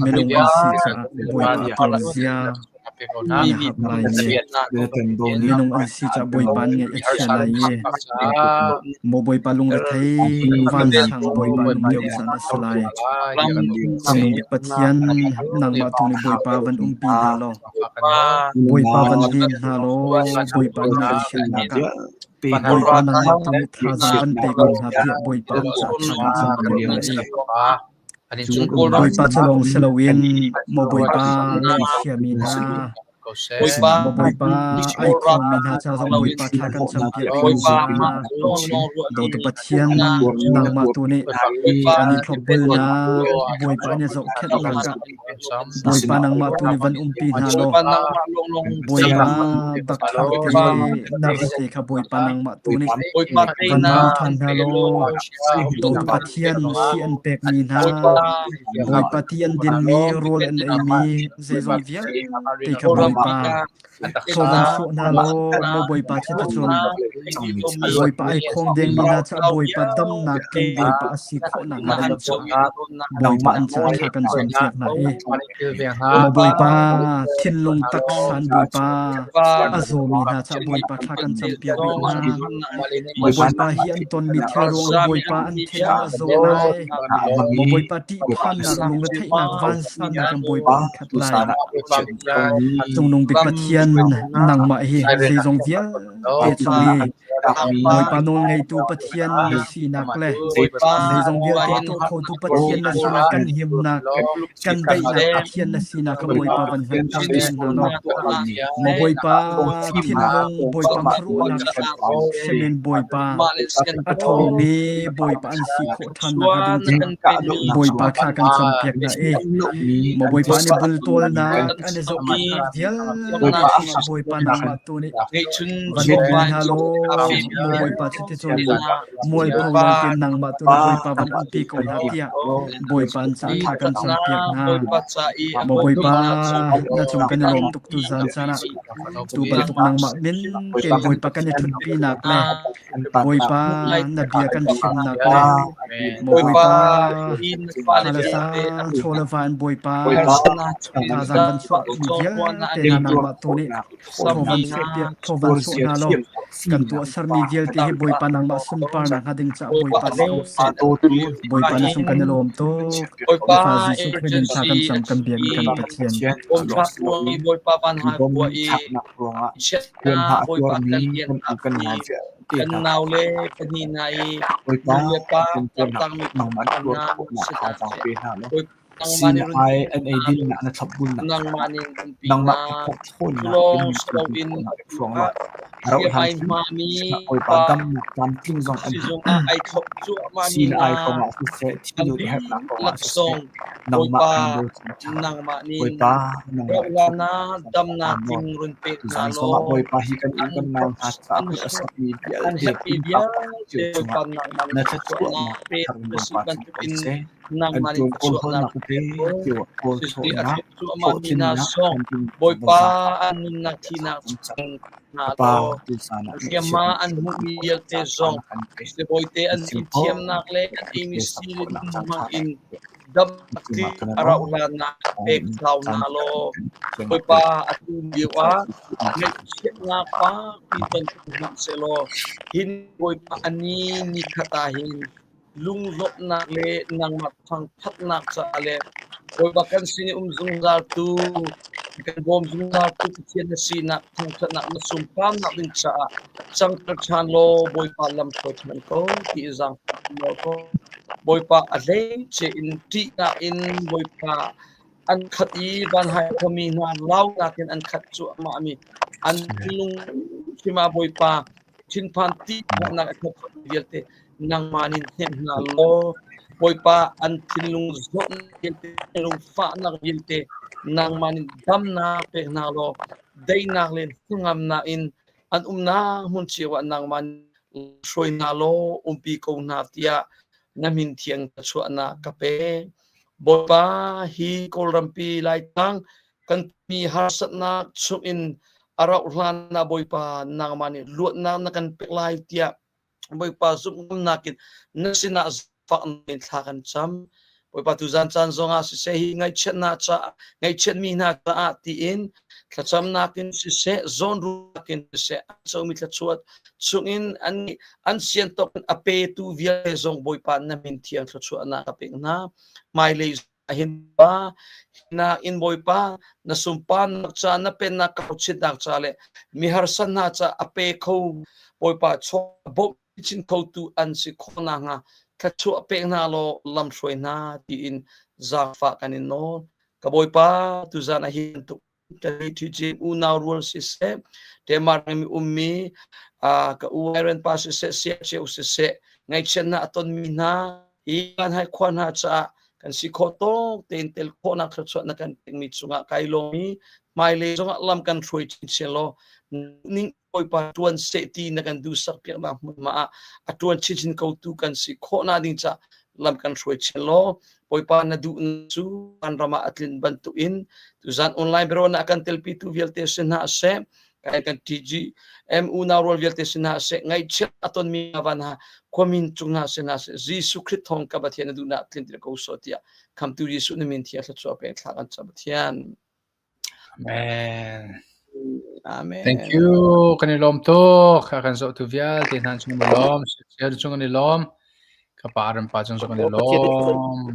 F: minung an si caah Bawipa tuanzia na hap lai i minung an si caah Bawipa an ngaih a chia lai i Maw Bawipa lungrethei vansang Bawipa an um lio caan a si lai. Cungnung bik Pathian, nangmah tu nih Bawipa van umpi hna law Bawipa van hnem hna law Bawipa ngaihchiatnak ah Bawipa nangmah tu nih thazaang van pe ko hna tiah Bawipa an caah thla kan campiak hna i Bawipa cu lawng si loin maw Bawipa ngaihchiami hna.
A: ko seh.
F: Bawipa ai khawmmi hna ca zong Bawipa thla kan campiak ko hna. Dawtu Pathian nangmah tu nih an i thlopbulnak Bawipa an i zohkhenhnak ah Bawipa nangmah tu nih van umpi hna law Bawipa dakthar te nurse te kha Bawipa nangmah tu nih van hmu ṭhan hna law Dawtu Pathian si an pekmi hna Bawipa ti an dinmi rawl an eimi zeizong vialte kha Bawipa thaw van sawh hna law maw Bawipa cuticun Bawipa ai khawng dengmi hna caah Bawipa damnak tling Bawipa a si khawh nakhnga ding caah Bawipa an caah thla kan cawnpiak hna i maw Bawipa thinlung taksa in Bawipa a zawmi hna caah Bawipa thla kan campiak rih hna. Maw Bawipa hi an tonmi thil ruangah Bawipa an thinlung a zaw lai. Maw Bawipa ṭihphannak lungretheihnak vansannak in Bawipa an khat lai. Cungnung bik Pathian nangmah hi zeizong vialte cung i Bawipa nawlngeitu Pathian na sinak le zeizong vialte a tuah khotu Pathian na sinak kan himnak kan daihnak Pathian na sinak kha Bawipa van hngalhter ṭhan hna law maw Bawipa thinlung Bawipa khuaruahnak hrim in Bawipa a ṭhawngmi Bawipa an si khawh ṭhan nakhnga ding cu Bawipa thla kan campiak hna i maw Bawipa an i bultawlnak an i zohkhenhnak vialte chungah Bawipa nangmah tu nih van umpi hna law maw Bawipa cuticun mualpho lo tein nangmah tu nih Bawipa van umpi ko hna tiah Bawipa an caah thla kan campiak hna. Maw Bawipa, na cung kan i lawm tuk tu zan caan ah tu bantuk nangmah min tein Bawipa kan i ṭhutpinak le Bawipa na bia kan chimnak le Maw Bawipa thla le sang chaw le va in Bawipa thazaang van chuah mi vialte hna nangmah tu nih Thaw van sawhpiak, thaw van sawh hna law kan tuahsermi vialte hi Bawipa nangmah sunparnak hnga ding caah Bawipa si ko seh. Bawipa na sung kan i lawm tuk. Na fa Jesuh Khrih min thla kan cam kan biakmi kan Pathian.
G: Kan nau le pahnih hna i nu le pa tartangmi hna
D: Sii-ai an eidinnak na thlopbulnak nangmah ṭhawnnak in hruang law a rauh hlan Bawipa damnak tlamtling zong an hmuh. Sii-ai kongah siseh, thil i herhnak kongah siseh, nangmah kan bochan ṭhan. Bawipa, nangmah Tuzaan zongah Bawipa hi kan u kan nau hna caah a sakmi vialte pumpak cio cungah na thluachuahnak thar in Bawipa tlung ko seh. An ṭuan kawlhawlnak tete cio ah kawl chawhnak, hlawhtlinnak kan
G: Bawipa an nunnak thinak chung hna law hriamma an hmuhmi vialte zong sibawi an fimthiamnak le an eimi sii le hmang in damnak a rauh hlanah pek thlau hna law Bawipa atu lio ah ngaihchiatnak fakpi ton hmanh sehlaw hin Bawipa a ni ni khat ah hin lunglawmhnak le nangmah thangṭhatnak caah le Bawipa kan sin i um zungzaltu kan bawm zungzaltu Pathian na sinak thangṭhatnak na sunparnak ding caah cangter ṭhan law Bawipa lam hruai ṭhan ko ti i zaangfah nawl ko. Bawipa a hleice in ṭihnak in Bawipa an khat i vanhai khuami hna launak in an khat cuahmah mi an thinlung hrim ah Bawipa thinphan tihnak a khat vialte nangmah nih hnemh hna law Bawipa an thinlung zawtnak vialte lungfahnak vialte nangmah nih damnak pek hna law daihnak le hnangamnak in an umnak hmun cio ah nangmah nih hruai hna law umpi ko hna tiah na min thiang chuahnak ka pek. Bawipa hi Kawlrampi Laitlang kan mi harsatnak chungin a rauh hlan ah Bawipa nangmah nih luatnak na kan pek lai tiah Bawipa zumhnak in na sinah fak in thla kan cam. Bawipa tuzan caan zongah siseh hi ngaihchiatnak caah ngaihchiatmi hna caah tiin thlacamnak in siseh zawnruahnak in siseh an comi thluachuah chungin an an sian tawk in a petu vialte zong Bawipa na min thiang thluachuahnak ka pek hna. Hmailei hin pa na in Bawipa na sunparnak ca na pennak kauchitnak ca le mi harsa hna ca a pe kho Bawipa chaw bawmh chin khotu an si khawh nakhnga thluachuah pek hna law lamhruai hna tiin zaangfah kan in nawl. Ka Bawipa tuzan ah hin tuk. Kan TG unau rual siseh, Denmark mi ummi ka u Iron pa siseh, sia ceu siseh, ngaihchiatnak a tonmi hna hi kan hai khua hna caah kan si khawh tawk tein tel khawhnak thluachuah na kan pekmi cungah kai lawm i hmailei zongah lam kan hruai chinchin law ning Bawipa ṭuan seh ti na kan duhsak piaknak hmunhma ah a ṭuan chinchin ko tu kan si khawhnak ding ca lam kan hruai chin law Bawipa na duh cu kan ram ah a tlin bantuk in tuzan online biaruahnak kan telpi tu vialte si hna seh kan kan TG M unau rual vialte si hna seh ngaihchiat a tonmi van ha khuamin cung hna si hna seh Jesuh Christ thawng ka Pathian na duhnak tlin ti ko so tiah khamtu Jesuh na min thiang thluachuah pek thla kan cam Pathian
A: Amen.
G: Amen.
A: Thank you. Kan i lawm tuk. A kan zohtu vialte hna cung i lawm. Sial cung an i lawm. Ka pa ram pa cung kan i lawm.